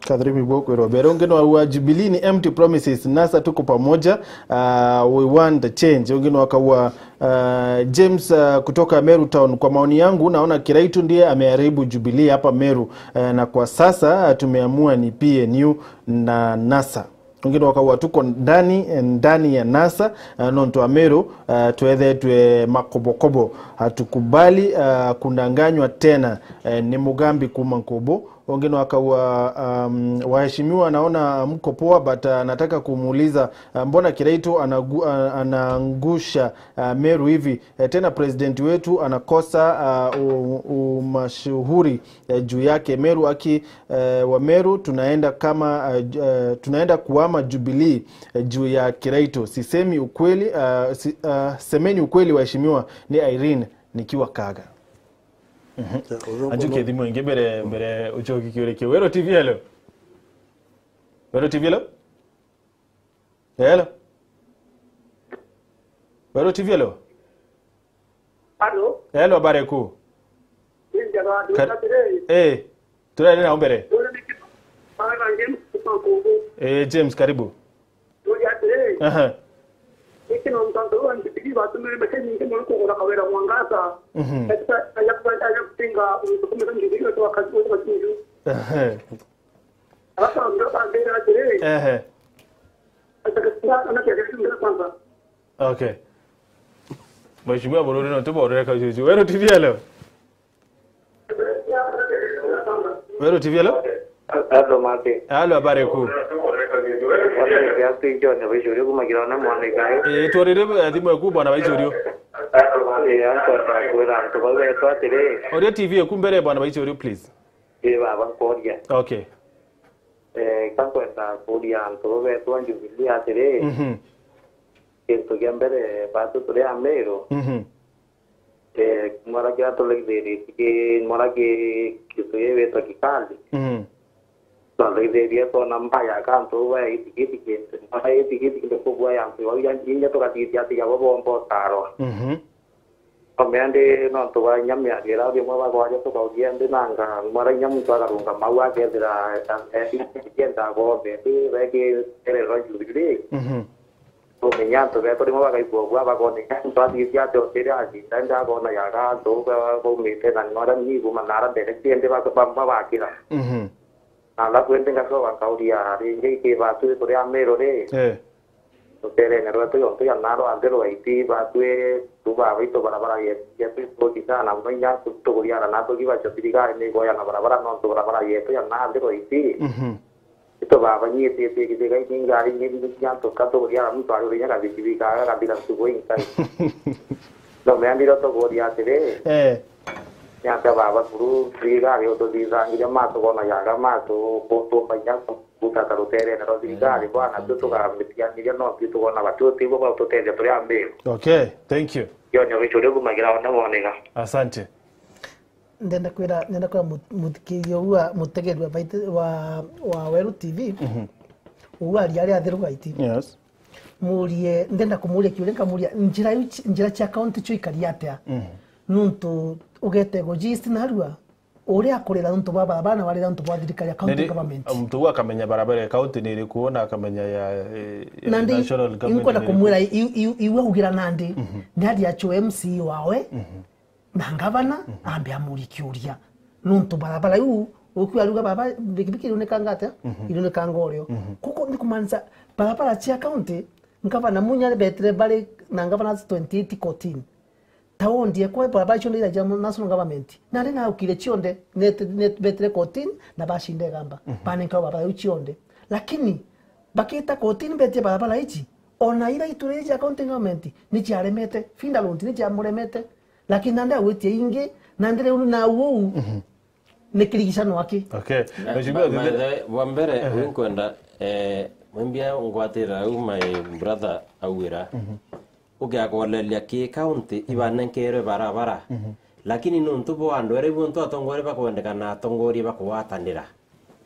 Kathuri Migwo kwirwa mbere. Ungi no arua, Jubilee ni empty promises. NASA tuko pamoja. Ah, we want the change. Ungi no akaua Uh, James, uh, kutoka Meru Town, kwa maoni yangu naona Kiraitu ndiye ameharibu Jubilee hapa Meru, uh, na kwa sasa, uh, tumeamua ni P N U na NASA. Wengine wakaua tuko ndani, eh, ndani ya NASA, uh, nontu wa Meru, uh, twethetwe makobokobo. Hatukubali, uh, kundanganywa tena, uh, ni Mugambi kuma Nkobo. Wengine wakaua, um, waheshimiwa, naona mko poa, but, uh, nataka kumuuliza, uh, mbona Kiraitu anagu-, uh, anaangusha, uh, Meru hivi? Eh, tena president wetu anakosa, uh, u-, umashuhuri, eh, juu yake. Meru aki, eh, wa Meru, tunaenda kama, uh, ju-, uh, tunaenda kuama Jubilee, eh, juu ya Kiraitu. Sisemi ukweli, uh, si-, uh, semeni ukweli, waheshimiwa, ni Irene nikiwa Kaga. Mhm. Anjukie thimu ingi mbere, mbere ucokie kiuria kiu. Weru T V, hello. Weru T V, hello. Hello. Weru T V, hello. Hello. Hello, habari ku? Ni njega, Kar-, ndwira atiri. Eh, turari na mbere. Ndwira ni ki-, James kuma Nkungu. Eh, James, karibu. Ndwira atiri. Aha. Iki no mtanto wa Jubilee batumire mbeca nyingi mono kugura Kawira Mwangaza. Mhm. Esa, aya, aya kutinga, um, kumira Jubilee watu wakazi, watu wakazi. Aha. Alafu ndio bandera atiri. Ehe. Ata kwanza. Okay. Mheshimiwa Bururi, no tuborere kajuju. Weru T V, hello. Weru T V, hello. Hello, Martin. Hello, habari ku? Watu ni kiasi njo ni vicio riu kuma kirona mwana ikai. Eh, twarire, eh, thimu eku bwana Baichorio. Eh, antu atakwira antu bau betu atiri. Oria T V eku mbere bwana Baichorio, please. Ii baba, nkoria. Okay. Eh, ka nkwenda kuria antu betwa Jubilee atiri, Mhm. Kintu kia mbere, batu turi a Meru, Mhm. eh, mora kia turaithiritie ki, mora ki, kitu gigwitwa kikali. Mhm. Turaithiririe twona mbaya ka antu ba itikiti kintu, mora itikiti kintu kubwa ya antu bau ya, inya tugatithia ati yabo bomba utarwa. Mhm. Omea ndi nontu bwa inya miario iria rimwe bakwaria tukauria ndi nanga, mara inya muntu akarungama au akethira, eh, eh, akienda akombe ndi beki ererwa Jubilee. Mhm. Umenya antu betu rimwe bakaigua bwa bakona inya muntu athiite ati otiri acinda ndi akona yaga antu ba-, baumite na nora ni iguma nara mbere kiendi ba-, ba-, babakira. Mhm. Na alafu indi ngacoka nkauria ringi, ki batu turi a Meru ri? Eh. Ruterene rwetu yontu ya naro anthi rwaiti batwi tu baba itu barabara yetu yetu ituki sana muno inya tu-, tuguriara na tugi bacio thirikari ni igoya na barabara nontu barabara yetu ya na anthi rwaiti. Mhm. Itu baba nyititie githiga ini ngari ni ni antu ka tuguriara muntu ari urinya kabikibika aga kathira ntugo inkai. No meandire tuguria atiri. Eh. Ni atia baba kuru thirikari ututhithangiria matu bona yaga matu kutumba inya gutata ruterene rwa thirikari, eh, bwana, tu tukamitianiria no tu tugona batu tigwo ba tutethia turi a Meru. Okay, thank you. Yo nyo gichuri kumagira ona bonega. Asante. Ndenda kwira, ndenda kwira mut-, muthikiria uwa mutegeri wa Baite-, wa, wa Weru T V. Mhm. Uwa ari ari athiru gaiti. Yes. Murie, ndenda kumuria kiuria, nkamuria, njira iu ci-, njira cia county cio ikari atia? Mhm. Nuntu ugete go gist narua, uria akurira nontu bwa barabara na warira nontu bwa thirikari ya county government. Muntu uu akamenya barabara ya county ni iriku na akamenya ya, eh, ya national government ni iriku. Nandi inkwenda kumwira, i-, i-, iwe ugira nandi, mhm, ni aria acio M C A wawe, mhm, na ngavana, mhm, ambe amurie kiuria. Nontu barabara iu, ukiuga ariuga barabara, bikibiki iriunikanga atia? Mhm. Iriunikanga urio. Mhm. Kuko ni kumaanisha barabara cia county, ngavana Munya betire bari na ngavana twenty eight fourteen. Taundi ekwa barabara icio ndio iragia national government. Na nari naukire cionde, net, net, betire kotini na bashinda igamba. Mhm. Banenka barabara iu cionde. Lakini, bakita kotini betie barabara ici, ona ira iture cia county government, ni ciaremete, Finda Road ni ciamuremete. Lakini nandi agwitie ingi, nandi riu na uu, mhm, ni kirigicano aki. Okay. Na, Mheshimiwa, by, by the way, bwa mbere, ehe, uu nkwenda, eh, mwimbia ngwatira au my brother Awira. Mhm. Ugiakoleria ki county ibanenkerwe barabara. Mhm. Lakini nontu bo andu ere bo ntu atongoria bakwendekana atongoria bakugwatanira.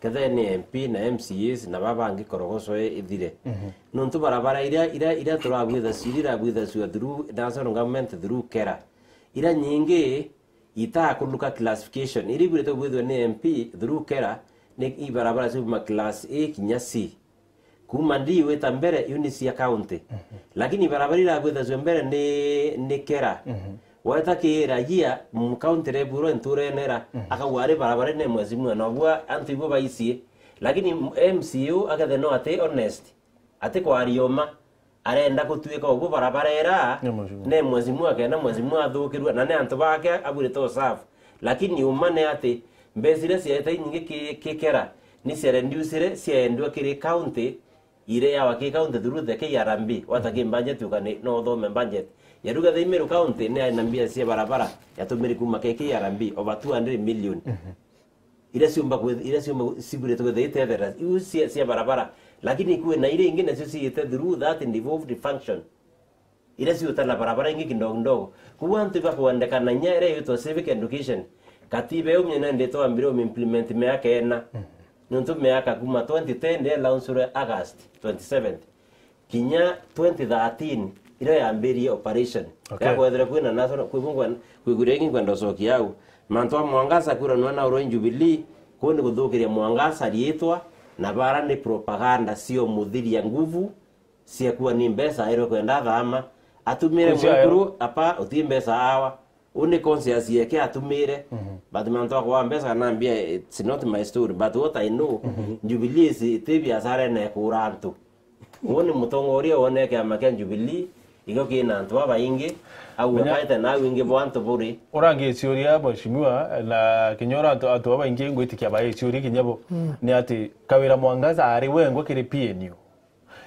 Kethe ni M P na M C As na baba bangi korogoco i-, ithire. Mhm. Nontu barabara iria, iria, iria turabwitha ciri irabwitha cia through national government through kera. Iria nyingi itakuluka classification. Iria ibwirite bwithwe ni M P through kera ni ibarabara ciuma class A kinya C. Kuma ndi wita mbere, iu ni cia county. Mhm. Lakini barabara irabwithacua mbere ni, ni kera. Mhm. Weta ki raia, m-, county rep uro nturene ra, mhm, akauga ari barabara ni mheshimiwa, na obua antu ibo baicie. Lakini m-, M C A u akethe no ati honest, ati kwaria uma, arenda gutuika obua barabara era ni mheshimiwa, ni mheshimiwa kenda mheshimiwa athukirua, na ni antu bake abwirite usafu. Lakini uma ni ati, Mbeca iria ciaete inyingi ki-, kikera, ni cia reducire, ciaendua kiri county, iria yawa ki county through the K R B. Wata ki budget, ukani, no uthome budget. Ya ruga the Meru County ni aina mbia cia barabara, yatumiri kuma ki K R B, over two hundred million. Iria ciumba kwi-, iria ciumba ciburitwe kwithira itethera, iu cia, cia barabara. Lakini kwina iria ingi nacio ciite through that devolved function. Iria ciutana barabara ingi kidogo kidogo. Kwou antu ibakwendekana inya iria yitwa civic education. Katiba iu menya nditwa ambire umimplement miaka ena. Nontu miaka kuma twenty ten ndi launched August twenty-seventh. Kinya twenty thirteen, iria yambirie operation. Okay. Ya kwethira kwina national, kwi bungwa, kwi guria ingi nkwenda ucokia au. Mantu a Mwangaza kura nwa na uroi Jubilee, kuu ni guthukiria Mwangaza riitwa, na bara ni propaganda cio muthiria nguvu, ciekua ni mbeca airwe kwenda athama. Atumire mwenkuru apa, uti mbeca awa. Uni conscience yeke atumire. But mantu akwa mbeca kana mbia, it's not my story. But what I know, Jubilee is, iti biashara ina ikura antu. Uni mutongoria wone kiama kia Jubilee, igio kina antu babaingi, au akaite na au ingi bwa antu buri. Urangi ciuria, mheshimiwa, na kinya ura antu, antu babaingi ngwitikia bai ciuria kinya bo, ni ati Kawira Mwangaza ari wengwa kiri P N U.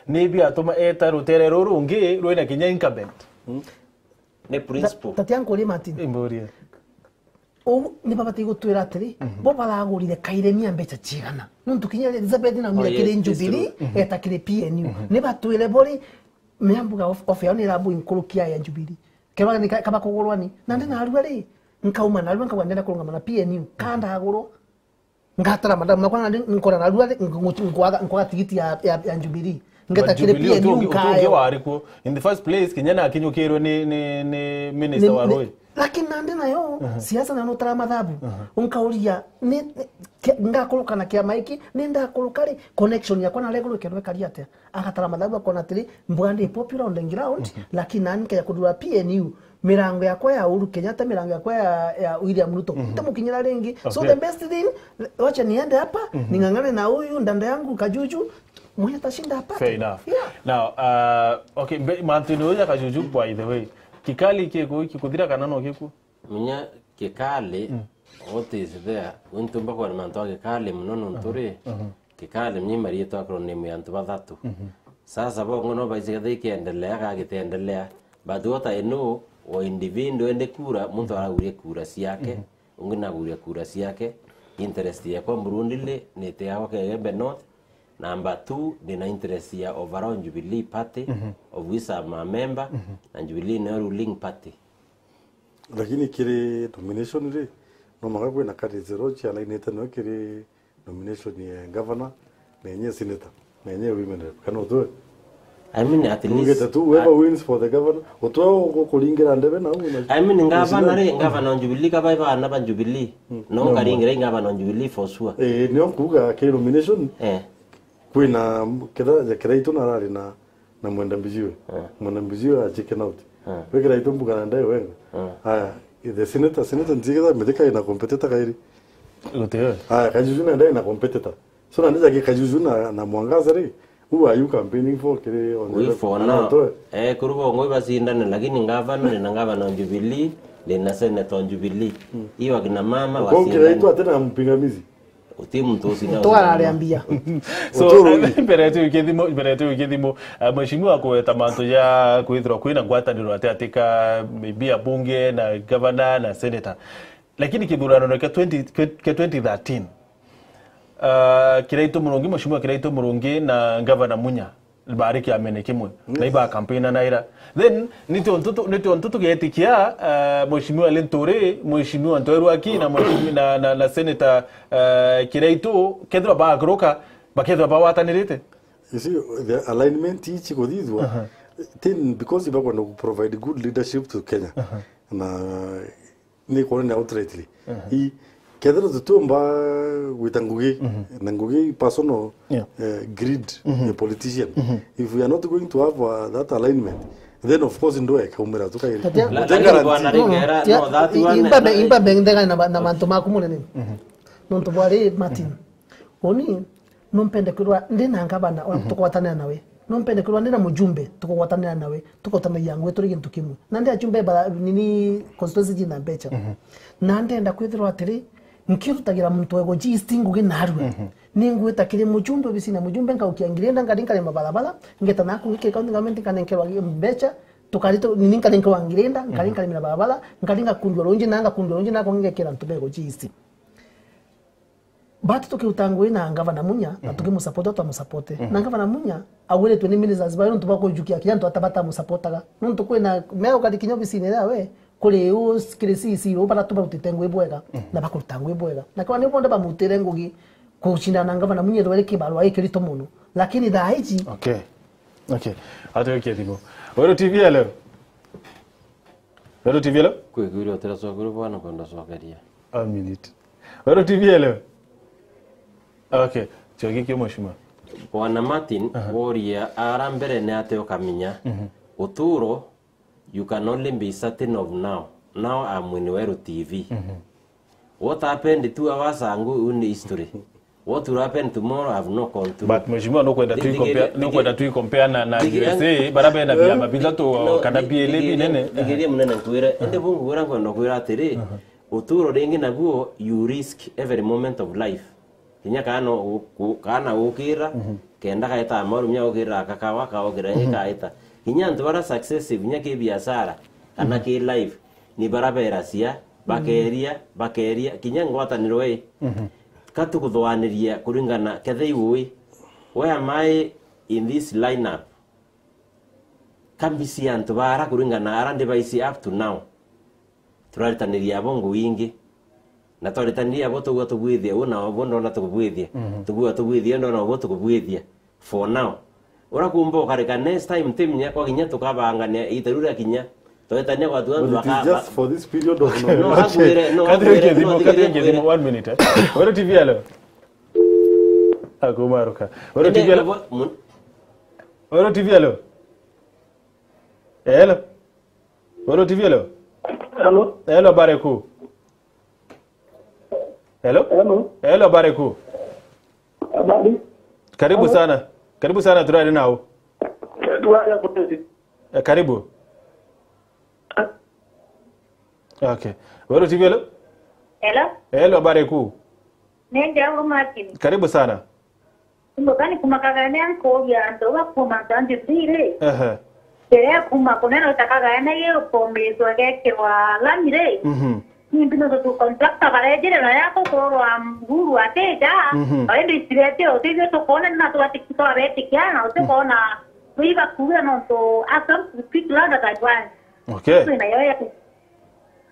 Ni biatuma eta rutere ruru rungi rwina kinya incumbent. Ni principle. Tati ankurie Martin. Imburie. Uu ni babati gutwira atiri, bo baragurire Kairemia mbeca cigana? Nontu kinya Elizabeth naumire kiri Jubilee, eta kiri P N U. Ni batwire bori, miambuga of, of yao ni irabu inkurukia ya Jubilee. Keba ni ka-, kaba kugurwa ni. Na ndi narua ri, nkauma narua nkauga ndenda kurungama na P N U. Kandagurwa. Ngatara madam, nakwa nandi nkora narua ri, nk-, nk-, nkwaga, nkwaga tigiti ya, ya, ya Jubilee. Ngeta kiri P N U nkayo. Wari kuo. In the first place, kinya na akinyukirwe ni, ni, ni minister wa rui. Lakini nandi nayo, siasa na nutara mathabu. Unkauria, ni, ni, ke-, ngakuruka na kiama iki, ni ndakuruka ri, connection yakwa na Lego ikendwa ikari atia? Agatara mathabu akona atiri, mbuga ndi popular on the ground, lakini nani nkeja kuthura P N U, mirango yakwa ya Uhuru Kenyatta, mirango yakwa ya, ya William Ruto. Ntamukinyira ringi. So the best thing, wacha niende hapa, ning'ang'ane na huyu, ndanda yangu Kajuju, mwenye atashinda hapa. Fair enough. Yeah. Now, uh, okay, mbe-, mantu ni uja Kajuju, by the way. Kikali kikuo, kikuthira kana no gikuo? Munya kikali, what is there? Untu mbakwa ni mantu a kikali muno nontu ri, kikali mnyi marietwa acronym ya antu bathatu. Sasa bongo no baisiga they kiendelea, ka gitendelea. But what I know, o individual ndi kura, muntu araguria kura ciake, ungi naguria kura ciake. Interest yakwa Murundili ni iti yakwa Kegembe North. Number two, ndina interest ya overall Jubilee Party, of which I'm a member, na Jubilee nio ruling party. Lakini kiri nomination ri, no maka kwina candidates ro cialainite no kiri nomination ya governor, na enye senator, na enye women rep. Kana utwe? I mean, at least, ugete tu, whoever wins for the governor, utwe ukuringira ndebe na u na I mean, governor ri, governor on Jubilee, kaba bana ba Jubilee. No karingira governor on Jubilee for sure. Eh, nio kuga kiri nomination. Eh. Kwina ketha ya Kiraitu na arari na, na Mwenda Mbijiwe. Eh. Mwenda Mbijiwe achike out. Eh. We Kiraitu mbuga na ndae wenga. Eh. Aya, the senator, senator nzigitha mithika ina competitor kairi. Gutiwe. Aya, Kajuju na ndae na competitor. So na ndija ki Kajuju na, na Mwangaza ri, who are you campaigning for kiri on the left? We for now. Eh, kuru bongo ibacindane, lakini governor, ndina governor on Jubilee, ndina senator on Jubilee. Hiyo akina mama wasindane. Kwa Kiraitu atina mpingamizi. Uti muntu ucio. Muntu arariambia. So, mbere tu ikithimo, mbere tu ikithimo, eh, mheshimiwa akweta mantu ja kwithirwa kwina ngwataniro ati ati ka maybe abunge na governor na senator. Lakini kithurano kia twenty, kia twenty thirteen, ah, Kiraitu Murungi, mheshimiwa Kiraitu Murungi na governor Munya bari kiamene kimwe, na iba campaign na ira. Then, ni tiontu tu-, ni tiontu tugetikia, eh, mheshimiwa Linturi, mheshimiwa Ntweru Aki, na mheshimiwa, na, na, na senator, eh, Kiraitu, kethirwa bakuruka, bakethirwa bagwatanirite. You see, the alignment ici kuthithwa, tin, because ibakwenda ku provide good leadership to Kenya. Na ni kuonania outrightly. I, kethira tutiumba gwita ngugi, na ngugi personal, eh, greed, a politician. If we are not going to have, uh, that alignment, then of course ndwe kaumira tu kairi. Tatia- Lakini guarantee. Bwana Ringera, no, that one, imba be-, imba bengthega na ba-, na mantu maku munene. Nontu bwari Martin. Uni, no mpende kwirwa ndi na ngavana, ona tukugwatanira nawe. No mpende kwirwa ndi na mujumbe, tukugwatanira nawe, tukutanagia ngugi turi gintu kimwe. Na ndi ajumbe bara, nini, constituency jina mbecha. Na ndenda kwithirwa atiri, Nkirutagira muntu wa Igoji East ngugi narua. Mhm. Ningwita kiri mujumbe, obisine ya mujumbe, nkaukia ngirenda, nkari nkari mabarabara, ngeta naku ngikiri county government, nkanenkerwa mbeca, tukari tu-, nini nkanenkerwa ngirenda, nkari Mhm. nkaremera barabara, nkari ngakundua runji na ngakundua runji na ngekira antu ba Igoji East. But tukiruta ngugi na Gavana Munya, na Mhm. tukimusapota, twamusapoti. Mhm. Na Gavana Munya, agwiritwe ni ministers bawe nontu bwa kujukia kinya antu ata batamusapotaga. Nontu kwina, me ukari kinya obisine yawe, kuri u, kiri C C u, bara tubarutite ngugi bwega, Mhm. na bakuruta ngugi bwega. Na kwa ni bonthe bamutire ngugi kucindana na Gavana Munya, ethirwa ri kibarua gikirito mono. Lakini thaa iji Okay. Okay. Atuikie thimu. Weru T V, hello. Weru T V, hello. Kwigwire utira cokuru bwana kwenda cokeria. A minute. Weru T V, hello. Okay. Choki kio mheshimiwa. Bwana Martin, Aha. woria ara mbere ni ate ukamenya. Mhm. Uturo, you can only be certain of now. Now I'm in Weru T V. Mhm. What happened two hours ago in history? What will happen tomorrow? I have no control. But mheshimiwa, nukwenda Thi-, tui compare, thigiria, nukwenda thigiria. tui compare na, na Thigi-, U S A, bara bena Eh? biama bithatu No, kana thi-, B L A thigiria, binene. thigiria munene nkwire. Indi bu ngukwira nkwenda kwira atiri, Aha. uturo ringi naguo, you risk every moment of life. Kinya kana u-, ku-, kana ukira, Mhm. kenda gaita amauru, kinya ukira kakawa, kaukira Mhm. ikaita. Kinya antu bara successive, kinya ki biashara, kana Mhm. ki life, ni bara beracia, bakeria, bakeria, kinya ngwataniro ii. Mhm. Ka tukuthwaniria kuringana kethei ui, where am I in this lineup? Ka mbisi antu bara kuringana ara ndi baisi up to now. Turaritaniria abo ngugi ingi. Na twaritaniria abo tugua tubwithia, u na abo ndona tukubwithia. Mhm. Tugua tubwithia, ndona abo tukubwithia. For now. Ura kumba ukarika next time, ntimenya kwa kinya tukabangania ita riu ria kinya. Twetania kwa tu But antu it is bakaba. just for this period of no. No, akwire, no, Kathirike akwire, thimu, no, kathirike thimu, akwire. One minute, eh. Weru T V, hello. Akumaruka. Weru Ende, T V, hello. Nabo, mun- Weru T V, hello. Hello. Weru T V, hello. Hello. Hello, habari kuu. Hello? Hello. Hello, habari kuu. Habari. Karibu Hello. sana. Karibu sana, turari nau. Turari nau. Eh, karibu. Okay. Weru T V, hello? Hello? Hello, habari kuu. Ni njega, Martin. Karibu sana. Kumbe kani kuma Kagame ankuuria antu bakuma ntanju thiri. Ehe. Kere kuma kunena utakagaya na ye ukombithwa gekirwa lami ri. Mhm. Nimbi no tu contractor barejire na yako kurwa nguru atija. Mhm. Baende isirete utithio tukone na twati twabetikia na utikona. Wiba kuuga no tu asam speak louder than one. Okay. Twina yo ya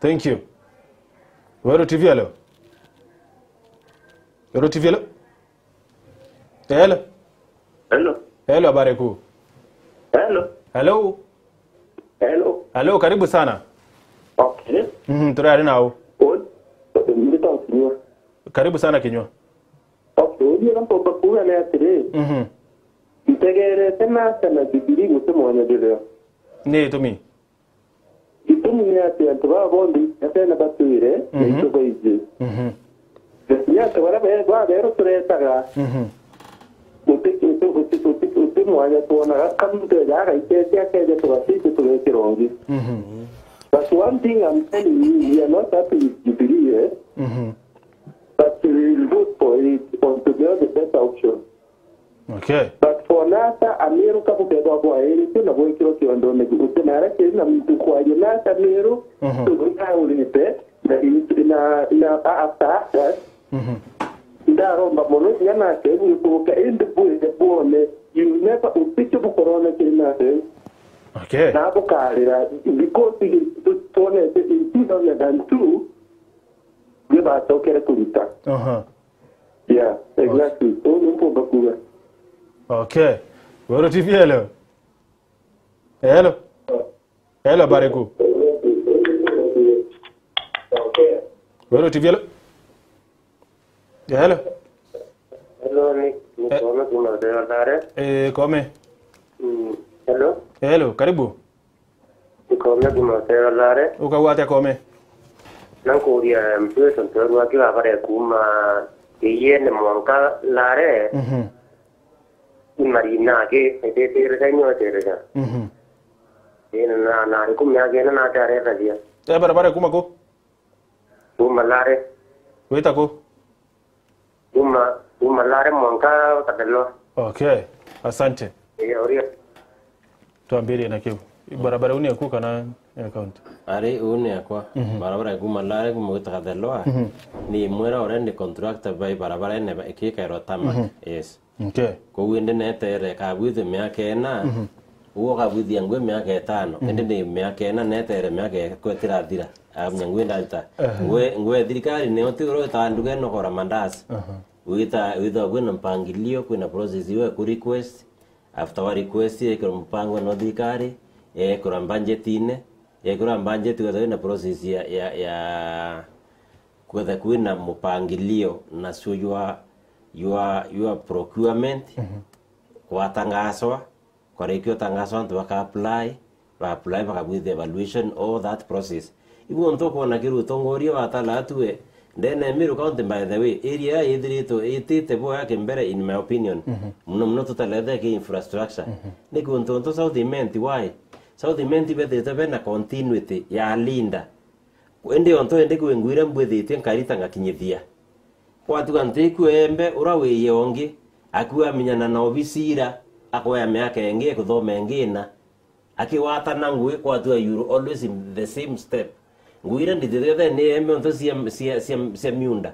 Thank you. Weru T V, hello. Weru T V, hello. Hello. Hello. Hello, habari kuu. Hello. Hello. Hello. Hello, karibu sana. Okay. Mhm, turari nau. Oi. Ndita Kinyua. Karibu sana Kinyua. Okay, uria mpomba kuuga ni atiri. Mhm. Ntegerete NASA na Jubilee guti mwanya jurio. Ni itumi. Gitumi ni ati antu baba bonthe Nyasae na batwire na Mhm. itu baiji. Mhm. Ni antu baria be-, baberu turetaga Mhm. uti, uti, uti, uti, uti mwanya twonaga ka muntu eja agaitetia akeja tugaciji tugekira ungi. Mhm. But one thing I'm telling you, we are not happy with Jubilee, eh? Mhm. But we will vote for it until we have the better option. Okay. But for NASA, Amiru kabukethwa bwairitie na bwikirwo kiondone guti na aria kiri na muntu kwaria NASA Amiru, Mhm. tugutaurite na, na, na after us. Mhm. Ndaromba mono kinya nake gwikuruka indi bwire bwone, you never upiche bukorona kiri nase. Okay. Na bukarira because twonete in two thousand and two ni bacokere kuruta. Aha. Yeah, exactly. Uu niu mpumba kuuga. Okay. Weru T V, hello. Hello. Hello, habari kuu. Weru T V, hello. Hello. Hello, ni, ni Eh. Kome kuma Nzeo Ndare. Eh, Kome. Mm, hello. Hello, karibu. Ikome kuma Nzeo Ndare. Ukauga atia Kome? Na nkuuria mtu wetu ntorua akiwa bare kuma Keiene mwanka Ndare. Mhm. Ni marina aki, itetirika inyotirika. Mhm. Ina na, na, na, kumya kena na atia aretagia. Eh, barabara kuma ku? Kuma Ndare. Wita ku? Uma, uma Lare mwanka Kathelwa. Okay. Asante. Ee, uria. Twambirie na kiu. Barabara uni yaku kana ya county? Ari, uu ni yakwa. Barabara ya kuma Lare kuma gwita Kathelwa. Ni imwe ira already contractor bai barabara ene ba-, ikikairwa tarmac. Yes. Okay. Koguo indi netere kabwithwe miaka ina. Uguo kabwithia ngui miaka itano. Indi ni miaka ina netere miaka ikwe itirathira. Amenya ngui ndarita. Ngui, ngui ya thirikari nio ti uro itaga nduga ino kora mandasi. Wita, witha kwina mpangilio, kwina process iwe ku request. After wa request, ekirwa mpango no thirikari, ekirwa budgetine, ekirwa budget, kwetha kwina process ya, ya, ya kwetha kwina mupangilio na cio your, your, your procurement, kwatangaswa, kwarikio tangaswa antu baka apply, ba apply bakabwithia evaluation, all that process. Ibu untu ukwona kiri utongoria watala atue, ndene ya Meru County, by the way, area ya ithiritwe itite boya kimbere, in my opinion. Muno muno tutalete ki infrastructure. Ni kuntu untu South Imenti, why? South Imenti bethite bena continuity ya leader. Indi onto indi kwi ngwira mbwithitie nkarita ngakinyithia. Kwatuga nti iku embe ura wiye ongi, akua amenyana na obisi ira, akoya miaka ingi, ekuthoma ingi ina. Akiwatana ngui kwatua you always in the same step. Ngui iria nditite ni eme onto cia, cia, cia, cia miunda.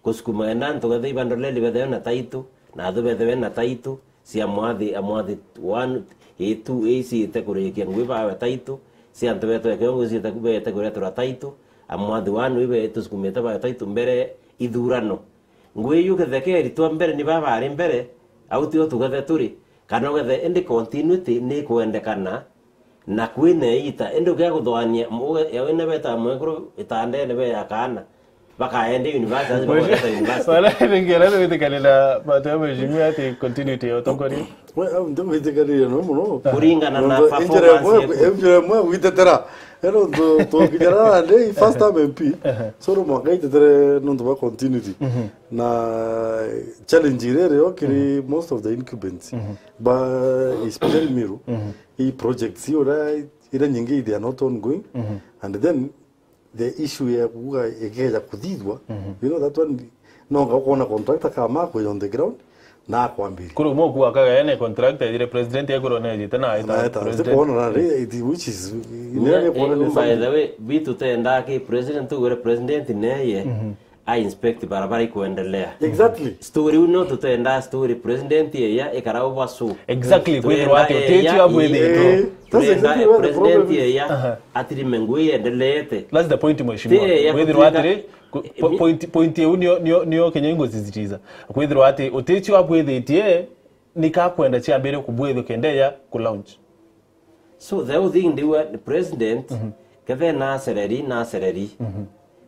Kusukuma ena antu getha ibandoleli bethewe na taitu, na athu bethewe na taitu, cia mwathi, a mwathi one, a two, a iciite kurikia ngui bawe taitu, cia antu betwe kiongo iciite ku beete kureterwa taitu, a mwathi one ibe tusukumite bawe taitu mbere ithurano. Ngui iu kethekeri twa mbere ni baba ari mbere, au tio tugethe turi, kana ugethe indi continuity ni ikwendekana, na kwina iita, indi ukia kuthwania, uge, ya wina beta mwekuru itandene be ya kaana, bakaende university, athi bakwenda university. Wala, ningera ni witikanira bato ya mheshimiwa ati continuity ya utongoria. We, au ndio witikanira no muno. Kuringana na performance yeku. Enjira mwe witetera. Ero to, to kijana nde first time M P. So no mwaka itetere no ndo continuity. Na challenge ire rio kiri most of the incumbents. Ba especially Meru. I projects ira, ira nyingi they are not ongoing. And then the issue ya kuuga ikeja kuthithwa, you know that one, nonga ukona contractor kama kwe on the ground na akwambiria. Kuri umwe ukuga akaga ene contractor ejire president ekurwa nejite na aita president. Kuona na re, it, which is nere kuona ni by the way, vitu tenda ki president ugure president neye a inspect barabara ikwendelea. Exactly. Story uno tutenda story president eya ikara over so. Exactly. Kwithirwa ati utitio abwithitwo. That's exactly where the problem is. President eya atirime ngui endeleete. That's the point, mheshimiwa. Kwithirwa atiri, point, point iu nio, nio, nio kenya ingusisitiza. Kwithirwa ati utitio abwithitie, ni kakwenda ciambire kubwithio kenda ya ku launch. So the whole thing ndiwa ni president, kethe na sereri, na sereri.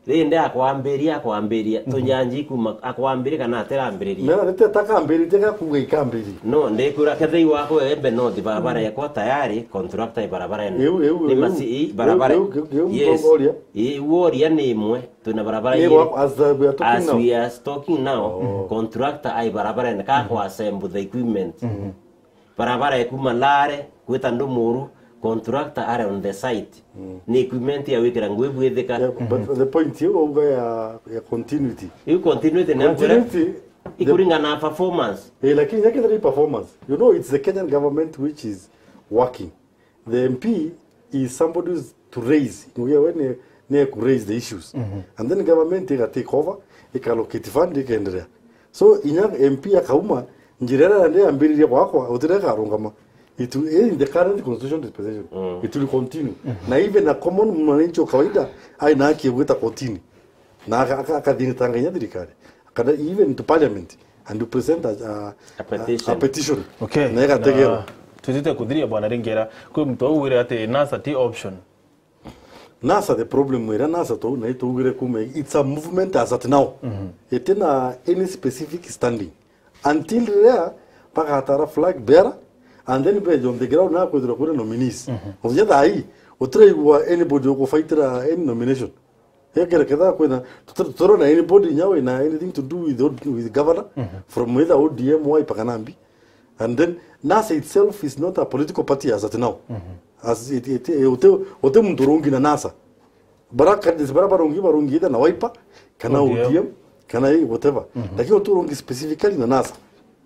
Rindi akwambiria, akwambiria, tunyanji kuma akwambiria kana atirambiriria. Mena rite takambiritie ga kuga ikambiri. No, ndikura kethei wako embe no di barabara yakwa tayari, contractor i barabara ene. Ni masi i barabara. Yes. I woria ni imwe, tuna barabara ire. As we are talking now, contractor ai barabara ene, ka kwa assemble the equipment. Barabara ekuma Lare gwita Ndumuru, contractor are on the site. Ni equipment ya wikira ngui bwithika. Yeah, but the point you over ya, ya continuity. You continuity na continuity ikuringana na performance. Eh, lakini yake the performance. You know, it's the Kenyan government which is working. The M P is somebody who's to raise. Nguya we ne, ne ku raise the issues. And then government ika take over, ika allocate fund, ikaendelea. So inya M P akauma, njira iria yandi yambiririe gwakwa, utire karungama. It will, in the current constitution dispensation, it will continue. Na even a common mwananchi wa kawaida aina haki ya gwita kotini. Na aka- aka- akathingitanga inya thirikari. Kana even to parliament and you present a, a, a petition. A petition. Okay. Na igategerwa. Na tutite kuthiria bwana Ringera. Kwi muntu ugwire ati NASA ti option. NASA, the problem wira NASA tu na itugire kuma, it's a movement as at now. Itina any specific standing. Until there, bagatara flag bearer, and then beja on the ground na kwithirwa kwina nominees. Muthenya thaa ii, utiraigua anybody ukufaitira any nomination. Ekere ketha kwina, tutirona anybody nya wina anything to do with, with governor, from either O D M, Wiper kana mbi. And then NASA itself is not a political party as at now. As it, it, uti, uti muntu urungi na NASA. Bara candidates bara barungi, barungi either na Wiper kana O D M. O D M. Kana hii, whatever. Lakini uturungi specifically na NASA.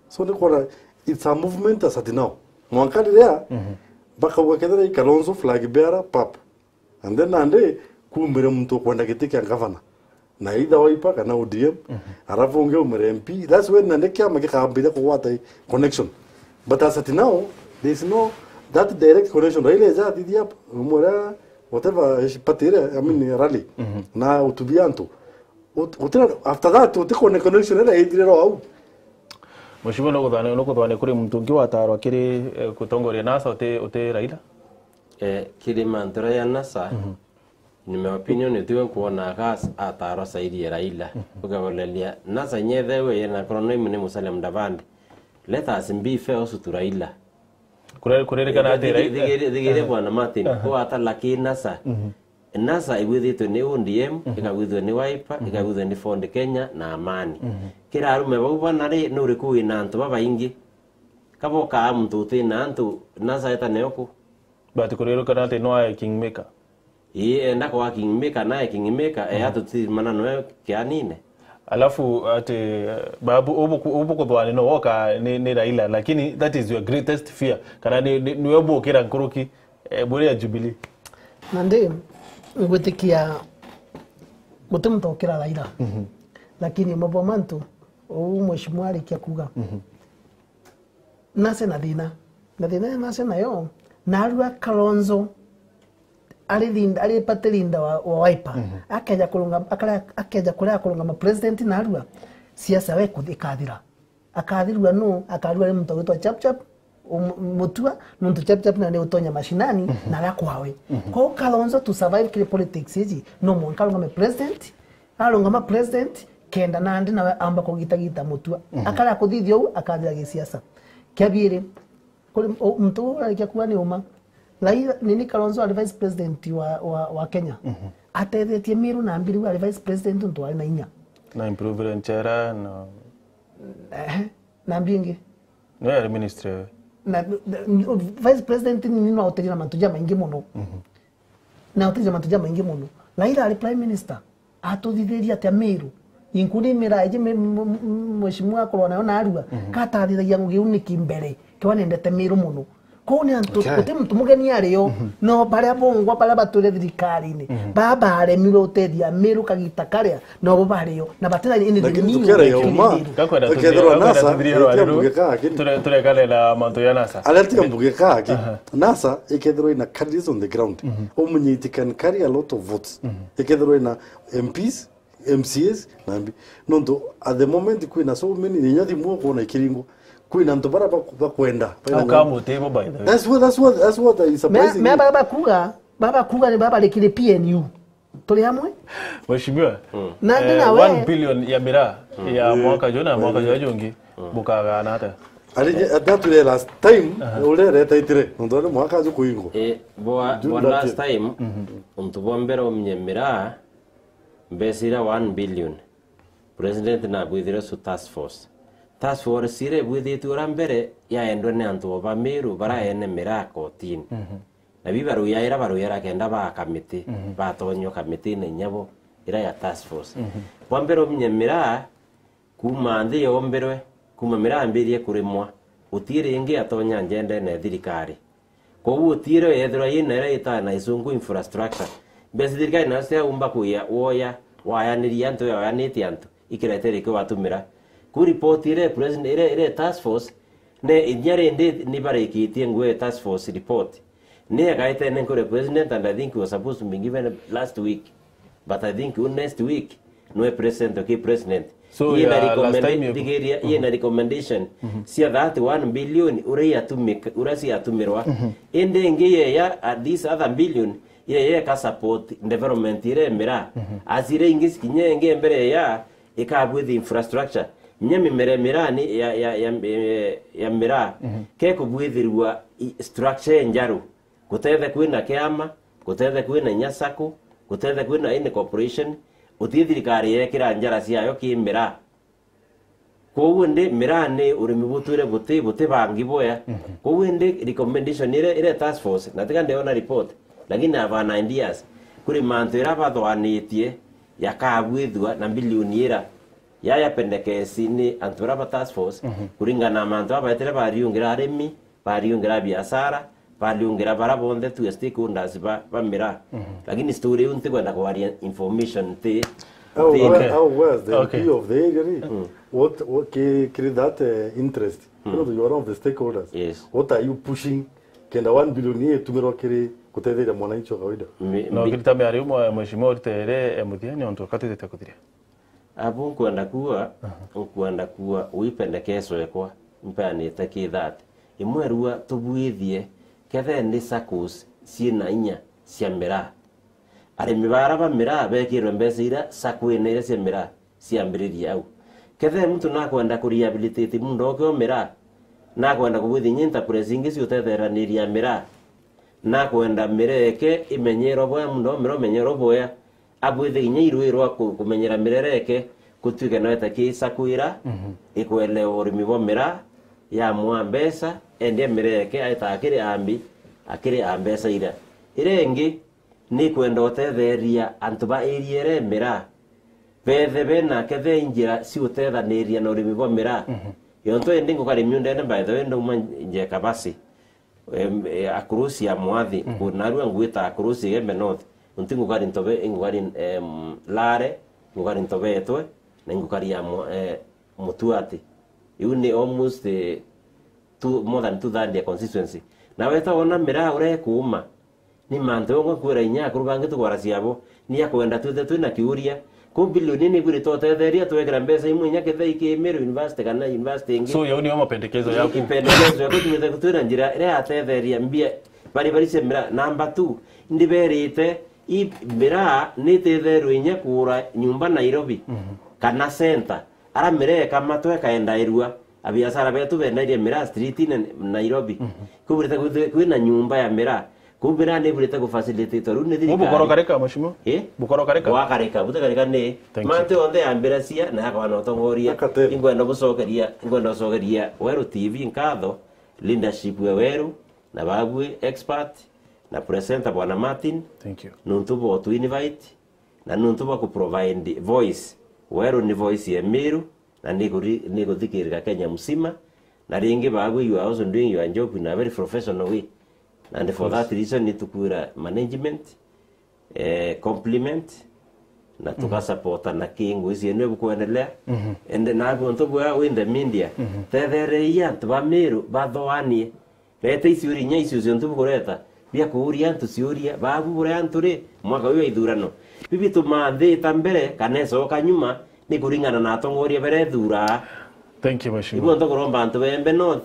So ni kwona, it's a movement as at now. Mwanka riria bakauga kethira i Kalonzo flag bearer, pap. And then nandi kumire muntu ukwenda giti kia gavana. Na either Wiper kana O D M, arafu ungi umire M P. That's when nandi kiama gikambire kugwata connection. But as at now, there is no that direct connection. Raila eja athithia hapa, umwira whatever, ici party iria, I mean, rally. Na utubia antu. Ut-, utira, after that, utikone connection iria ithirira au. Mheshimiwa, no kuthwane, no kuthwane kuri muntu ungi watarwa kiri, eh, gutongoria NASA uti, uti Raila? Eh, kiri mantu ya NASA, in my opinion, tiwe kuona gas atarwa sairie Raila. Ukagoleria NASA nyethewe yena kono no imune Musalia Mudavadi. Let us be fair also to Raila. Kure-, kuririkana ati Raila, thigiri, thigiri, bwana Martin, kwata laki NASA. NASA igwithitwe ni O D M, igagwithwa ni Wiper, igagwithwa ni Ford Kenya na Amani. Kira arume bau bana ri, ni uriku wina antu babaingi? Kabokaa muntu utina antu, NASA eta nayo ku? But kuririkana ati no ae kingmaker. Ii, enda kwa kingmaker, nae kingmaker, e atutimana noe kianine. Alafu ati, eh, babu, ubu ku-, ubu kuthwani no woka ni, ni Raila, lakini that is your greatest fear. Kana ni, ni, niwe bukira nkuruki, eh, buri ya Jubilee. Nandi, ngwitikia guti muntu ukira Raila. Lakini umwe bwa mantu, uu mheshimiwa arikia kuga. NASA na thina. Na thina ya NASA nayo, narua Kalonzo ari leader, ari party leader wa, wa Wiper. Akeja kurunga-, akara-, akeja kuria kurungama president narua, siasa we kuthi-, ikathira. Akathirua nu? Akarua ari muntu witwa Chapchap, um-, Mutua, nuntu Chapchap na ni utonya mashinani, na aria kwawe. Kwou Kalonzo to survive kiri politics iji, no mwanka arungame president, arungama president, kenda nandi nawe amba kugitagita Mutua. Akara kuthithia uu, akathira gisiasa. Kia biiri, kuri, u-, muntu uu arikia kuwa ni uma. Raila, nini Kalonzo ari vice president wa, wa, wa Kenya. Atethetie Miru na mbiri ari vice president untu ari na inya. Na improve nchera, na Ehe, na mbingi. Niwe ari ministry we. Na, na, vice president ni, ni no uteithia na mantu jamaingi muno. Na uteithia mantu jamaingi muno. Raila ari prime minister, atuthithirie atia Miru? Inkuni mira iji mi-, m-, m-, mheshimiwa akorwa nayo narua, katathithagia ngugi uu niki mbere, kiwa nendete Miru muno. Kou ni antu, guti muntu mugeni ario, no baria bongwa baria batwire thirikarini, baa baremirwe utethia Miru kagita karia, nobo bario, na batira anything new. Lakini tukiara ya uma, gakwenda ikethirwa tuthire, gakwenda NASA, tuthire rwari ru, ture-, turekane na mantu ya NASA. Aria tiga mbuge kaki, NASA ikethirwa ina candidates on the ground. Umenye it can carry a lot of votes. Ikethirwa ina M Ps, M C As, na M P. Nontu at the moment kwina so many, inya thimu ukwona ikiringwa. Kwina antu bara baku-, bakwenda. Au kamu table, by the way. That's what, that's what, that's what is surprising me. Me, me bara bakuga, bara bakuga ni bara barikire P N U. Turi amwe? Mheshimiwa, na ndi eh, nawe. One billion ya miraa ya mwaka juu na mwaka juu jungi, bukagana ata? Ari, atatu ya last time, urereta itire. Nontu ni mwaka juu kuingwa. Eh, bwa, bwa last time, untu bwa mbere umenye miraa, mbeca iria one billion, president nabwithire su task force. Task force iria ibwithitue uria mbere yaendwe ni antu o ba Miru bara ene miraa kotini. Na bi baruyaira, baruyaira kenda baa kamiti, batonywa kamitine inya bo, ira ya task force. Bwa mbere umenye miraa, kuma nthi yombirwe, kuma miraa yambirie kurimwa, guti ringi yatonya njendene ya thirikari. Koguo utiire yethirwa yina iria itaa na isungu infrastructure. Mbeca thirikari nacio ciaumba kuya, woya, wayanirie antu, yayanitie antu, ikirete rikio watumira. Ku report iria president, iria, iria task force, ne inya rindi ni barikitie ngwe task force report. Ni ekaete ne nkore president, and I think it was supposed to be given last week. But I think u next week, nwe president oki president. So, yina ya last recommend-, time you thigiria, yina recommendation cia that one billion uria yatumika, uria ciatumirwa. Indi ingi ye ya, uh, this other billion, ye, ye ka support development ire miraa. Asire ingi cikinye ingi mbere ya, ikabwithi infrastructure. Nya mimere miraa ni ya, ya, ya, ya, ya miraa. Ke kubwithirwa i-, structure njaru. Gutethe kwina kiama, gutethe kwina inya sacco, gutethe kwina any corporation, uti thirikari yekira njara ciayo ki miraa. Koguo ndi miraa ni urimi butwire buti, buti bangi boya. Koguo ndi recommendation ire, ire task force, na tiga ndiona report, lakini I have an ideas. Kuri mantu ira bathwanitie yakabwithua na bilioni ira. Yaya pendekesi ni antu bara ba task force, kuringana na mantu aba baetire bariungira arimi, bariungira biashara, bariungira bara bonthe tu stakeholders ba, ba miraa. Lakini story iu ntikwenda kwaria information nti, How, nti where, how, where's the Okay. M P of the area ri? What, what, ki-, kiri that, eh, interest? You know, you are one of the stakeholders. Yes. What are you pushing? Kenda one billion iu itumirwa kiri gutetheria mwananchi wa kawaida. Mi-, No, mi- kirita miario mwa-, mheshimiwa urite ere, eh, muthia ni ontu katitite kuthiria. Abu nkwenda kuuga, nkwenda kuuga, wi pendekeso ekwa, mpeanite ki that. Imwe rua tubwithie, kethe ni saccos ciina inya cia miraa. Arimi bara ba miraa bekirwe mbeca iria sacco-ini iria cia miraa ciambiririe au. Kethe muntu nakwenda ku rehabilitate munda oke o miraa, nakwenda kubwithia inya enterprise ingi ciutetheraniria miraa, nakwenda miraa eke imenyerwa bwea, munda o miraa umenyerwa bwea, abwithe inya irui rwa ku-, kumenyera miraa eke, gutwike no eta ki sacco ira ikwelewa urimi bwa miraa, yamwa mbeca, endia miraa eke, aeta akiri ambi, akiri a mbeca ira. Iria ingi, nikwenda utetheria antu ba area ira miraa, bethe bena kethe njira ciutethaniria na urimi bwa miraa. Yontu indi ngukari miundene, by the way, ndauma nje Kabasi, em, eh, across ya Mwathi, ku-, narua ngwita across Igembe North, nti ngukari Ntobe, ngukari, em, Lare, ngukari Ntobetwe, na ngukari ya Mwa-, eh, Mutuati. Iu ni almost, eh, two, more than two third ya constituency. Na weta wona miraa uria ikuuma, ni mantu yongwa kwira inya akuru bangi tugwara ciabo, ni akwenda twithe twina kiuria. Ku bilioni ni bwiri tutetheria twekira mbeca imwe inya kethei ki Meru University kana university ingi. So, yau niyo mapendekezo yaku? Ipendekezo yaku twithe twina njira iria yatetheria mbia bari bari cia miraa. Number two, ndiberite i miraa ni itetherwe inya kugura nyumba Nairobi kana center. Ara miraa ikamatwa ikaendairua, abiashara betu bendairie miraa street-ini Nairobi. Kuburite kwithwe-, kwina nyumba ya miraa. Kuu miraa ni iburite gufacilitate. Riu ni thirikari. Bukorokarika, mheshimiwa? Eh? Bukorokarika? Bwakarika, butikarika ni. Thank you. Mantu yonthe yambiracia na yakwa na utongoria. Ingwenda bucokeria, ingwenda gucokeria Weru T V nkatho, leadership ya Weru, na babue expert, na presenter Bwana Martin. Thank you. Nuntu bwa utu invite, na nuntu bwa ku provide voice. Weru ni voice ya Meru, na ni kuri-, ni kuthikirika Kenya mzima. Na ringi, babu, you are also doing your job in a very professional way. And for that reason, ni tukwira management, eh, compliment, na tukasupporta na ki ngugi cienu bukuendelea. And na antu bwa in the media, tethereia antu ba Meru bathoanie. Rete iciuria inya icio cionthe bukureta bia kuuria antu ciuria, babu buria antu ri, mwaka uyu wa ithurano, bibi tumanthita mbere kana icoka nyuma, ni kuringana na atongoria baria ethuraa. Thank you, mheshimiwa. Ibu nto kuromba antu bembe no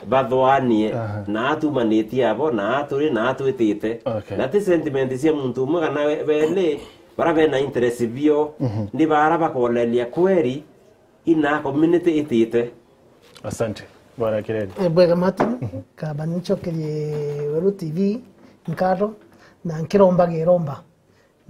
bathoanie na atumanitie abo na aturi na atwitite. Okay. Na ti sentiment cia muntu umwe kana we-, bene bara bena interest bio, ni bara bakoneria kweri ina community itite. Asante, Bwana Kireri. Eh, bwega Martin, kaba ninchokerie Weru T V nkatho, na nkiromba geromba.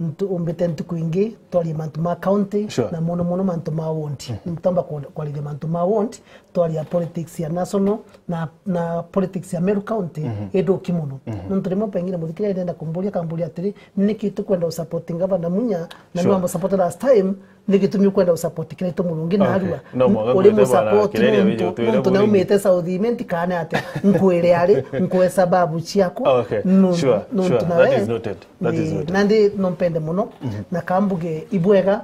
Ntu-, umbite ntuku ingi, twarie mantu ma county, sure, na mono mono mantu ma ward. Ntamba kwa-, kwarithia mantu ma ward, twaria politics ya national na, na politics ya Meru County, ithuki mono. Nontu rimwe pengine muthikiria ndenda kumburia, akamburia atiri, "Niki tukwenda usupport Gavana Munya, na, sure, nwa musupport last time, ni gitumi ukwenda usupport Kiraitu Murungi na, okay, Arua?" No, mwaga uri kwete bwana musupport Kireri nontu, abiji utwire nontu buri naumite South Imenti kana atia? Nkwire ari, nkwe sababu ciakwa. Okay, nontu, sure, nontu sure. Nawe, that is noted. That is noted. Nandi no mpende muno, na kambuge ibwega,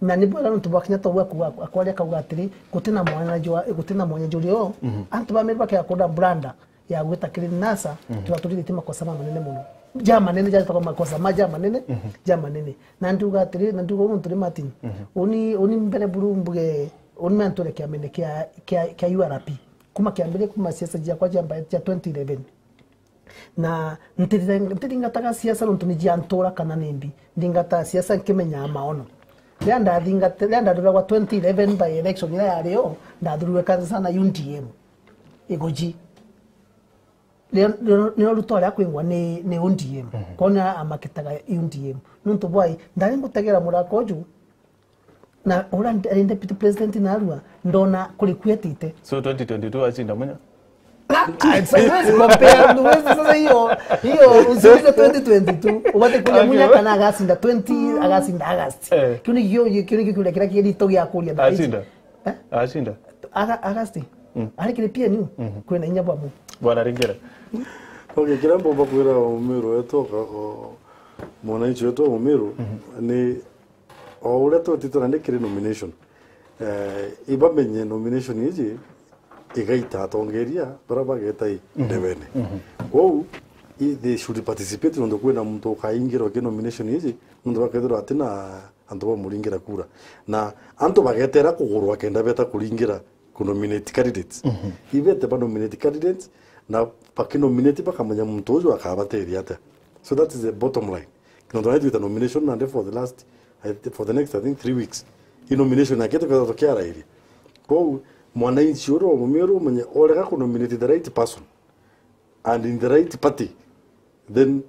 na ni bwega nontu bwa kinya togwa kuga, akwaria kauga atiri, "Gutina mwanya jwa, gutina mwanya juri o." Antu ba Meru bakea kuda branda ya gwita kiri NASA, tuba tuthithite makosa mamanene muno. Jamanene, jatagwa makosa ma jamanene, jamanene. Na ndiuga atiri, na ndiuga unu turi Martin. Uni, uni mbere buru mbuge, uni mantu ria kiamene kia, kia, kia U R P. Kuma kiambiria, kuma siasa jiakwa jamba cia twenty eleven. Na ntithing-, ntithingataga siasa nontu ni jia ntura kana ni mbi. Nthingataga siasa nkimenyaga maono. Riria ndathingate-, riria ndathuragwa twenty eleven by election iria yari o, ndathurirwe kanisa sana U D M. Iguji. Nio, nio, nio Ruto aria akwingwa ni, ni O D M. Kwou nio amaketaga U D M. Nontu bwai, ndari ngutegera murako uju, na uria ndi-, ari deputy president narua, ndona kuri kuetite. So twenty twenty-two acinda Munya? Ah, it's, huwezi compare, huwezi sasa hiyo, hiyo usiulize twenty twenty-two, ubate kuria Munya kana agacinda twenty, agacinda August. Eh. Kiu ni kio, kiu ni kiuria kiria kirito gia kuria thaa ici. Acinda? Eh? Acinda? Aga-, August? Mm. Ari kiri P N U? Mhm. Kwina inya bwa mu. Bwana Ringera. Okay, kiria mbomba kwira Mumiru wetu, o, o, mwananchi wetu wa Mumiru, mhm, ni o uria twetite nandi kiri nomination. Eh, ibamenye nomination iji igaita atongeria bara bageta i, mhm, ndebene. Mhm. Kwou, i, they should participate nontu kwina muntu ukaingirwa ki nomination iji, nontu bakethirwa atina antu bamuringira kura. Na antu bagetera kugurwa kenda beta kuringira ku nominate candidates. Mhm. Ibete ba nominate candidates, na baki nominate bakamenya muntu uju akabateithia atia. So that is the bottom line. Nontu nitwita nomination nandi for the last, I thi-, for the next, I think, three weeks. I nomination yake tukethirwa tukiarairia. Kwou, mwananchi uria wa Mumiru umenye, orega ku nominate the right person and in the right party, then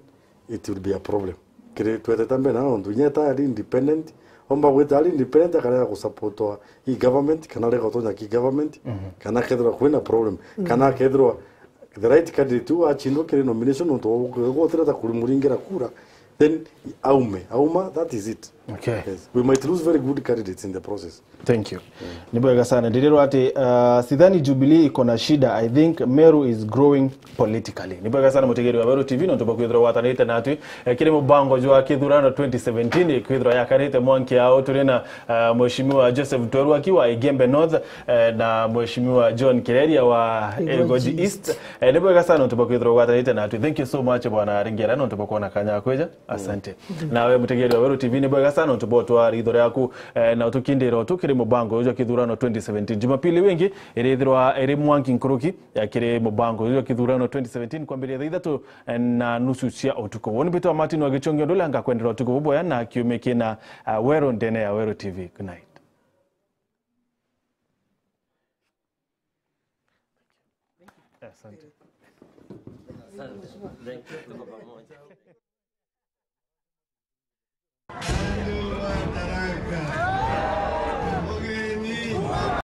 it will be a problem. Kiri twetete mbere na nontu inya eta ari independent, omba gwita ari independent akarega gusupportwa i government, kana arega gutonya ki government, mhm, kana akethirwa kwina problem, mm, kana akethirwa the right candidate u achindwa kiri nomination nontu wa gu-, gutireta kumuringira kura, then aume, auma, that is it. Okay. Yes. We might lose very good candidates in the process. Thank you. Ni bwega sana. Ndirirwa ati, uh, sidhani Jubilee iko na shida. I think Meru is growing politically. Ni bwega sana mutegeri wa Weru T V, nontu bwa kwithirwa gwatanite natwi, eh, kiri mubango jwa kithurano twenty seventeen, kwithirwa yakarite mwanki ao. Turi na, uh, Mheshimiwa Joseph Twerwa akiwa Igembe North, eh, na Mheshimiwa John Kireria wa Igoji East. Eh, ni bwega sana nontu bwa kwithirwa gwatanite natwi. Thank you so much, Bwana Ringera, nontu bwa kuona kanya ga kwija. Asante. Nawe mutegeri wa Weru T V, ni bwega sana nontu bwa utwara ritho riaku, eh, na utukindira utu kiri mubango uju jwa kithurano twenty seventeen. Jumapili wingi irithirwa iri mwanki nkuruki ya kiri mubango uju jwa kithurano twenty seventeen kwambiria thaa ithatu, eh, na nusu cia utuku. Woni mbitwa Martin wa Gichungi, undu uria ngakwendera utuku bubwega na kiumia kina, eh, Weru ndene ya Weru T V. Good night. Asante. Asante. Thank you. Tuko pamoja.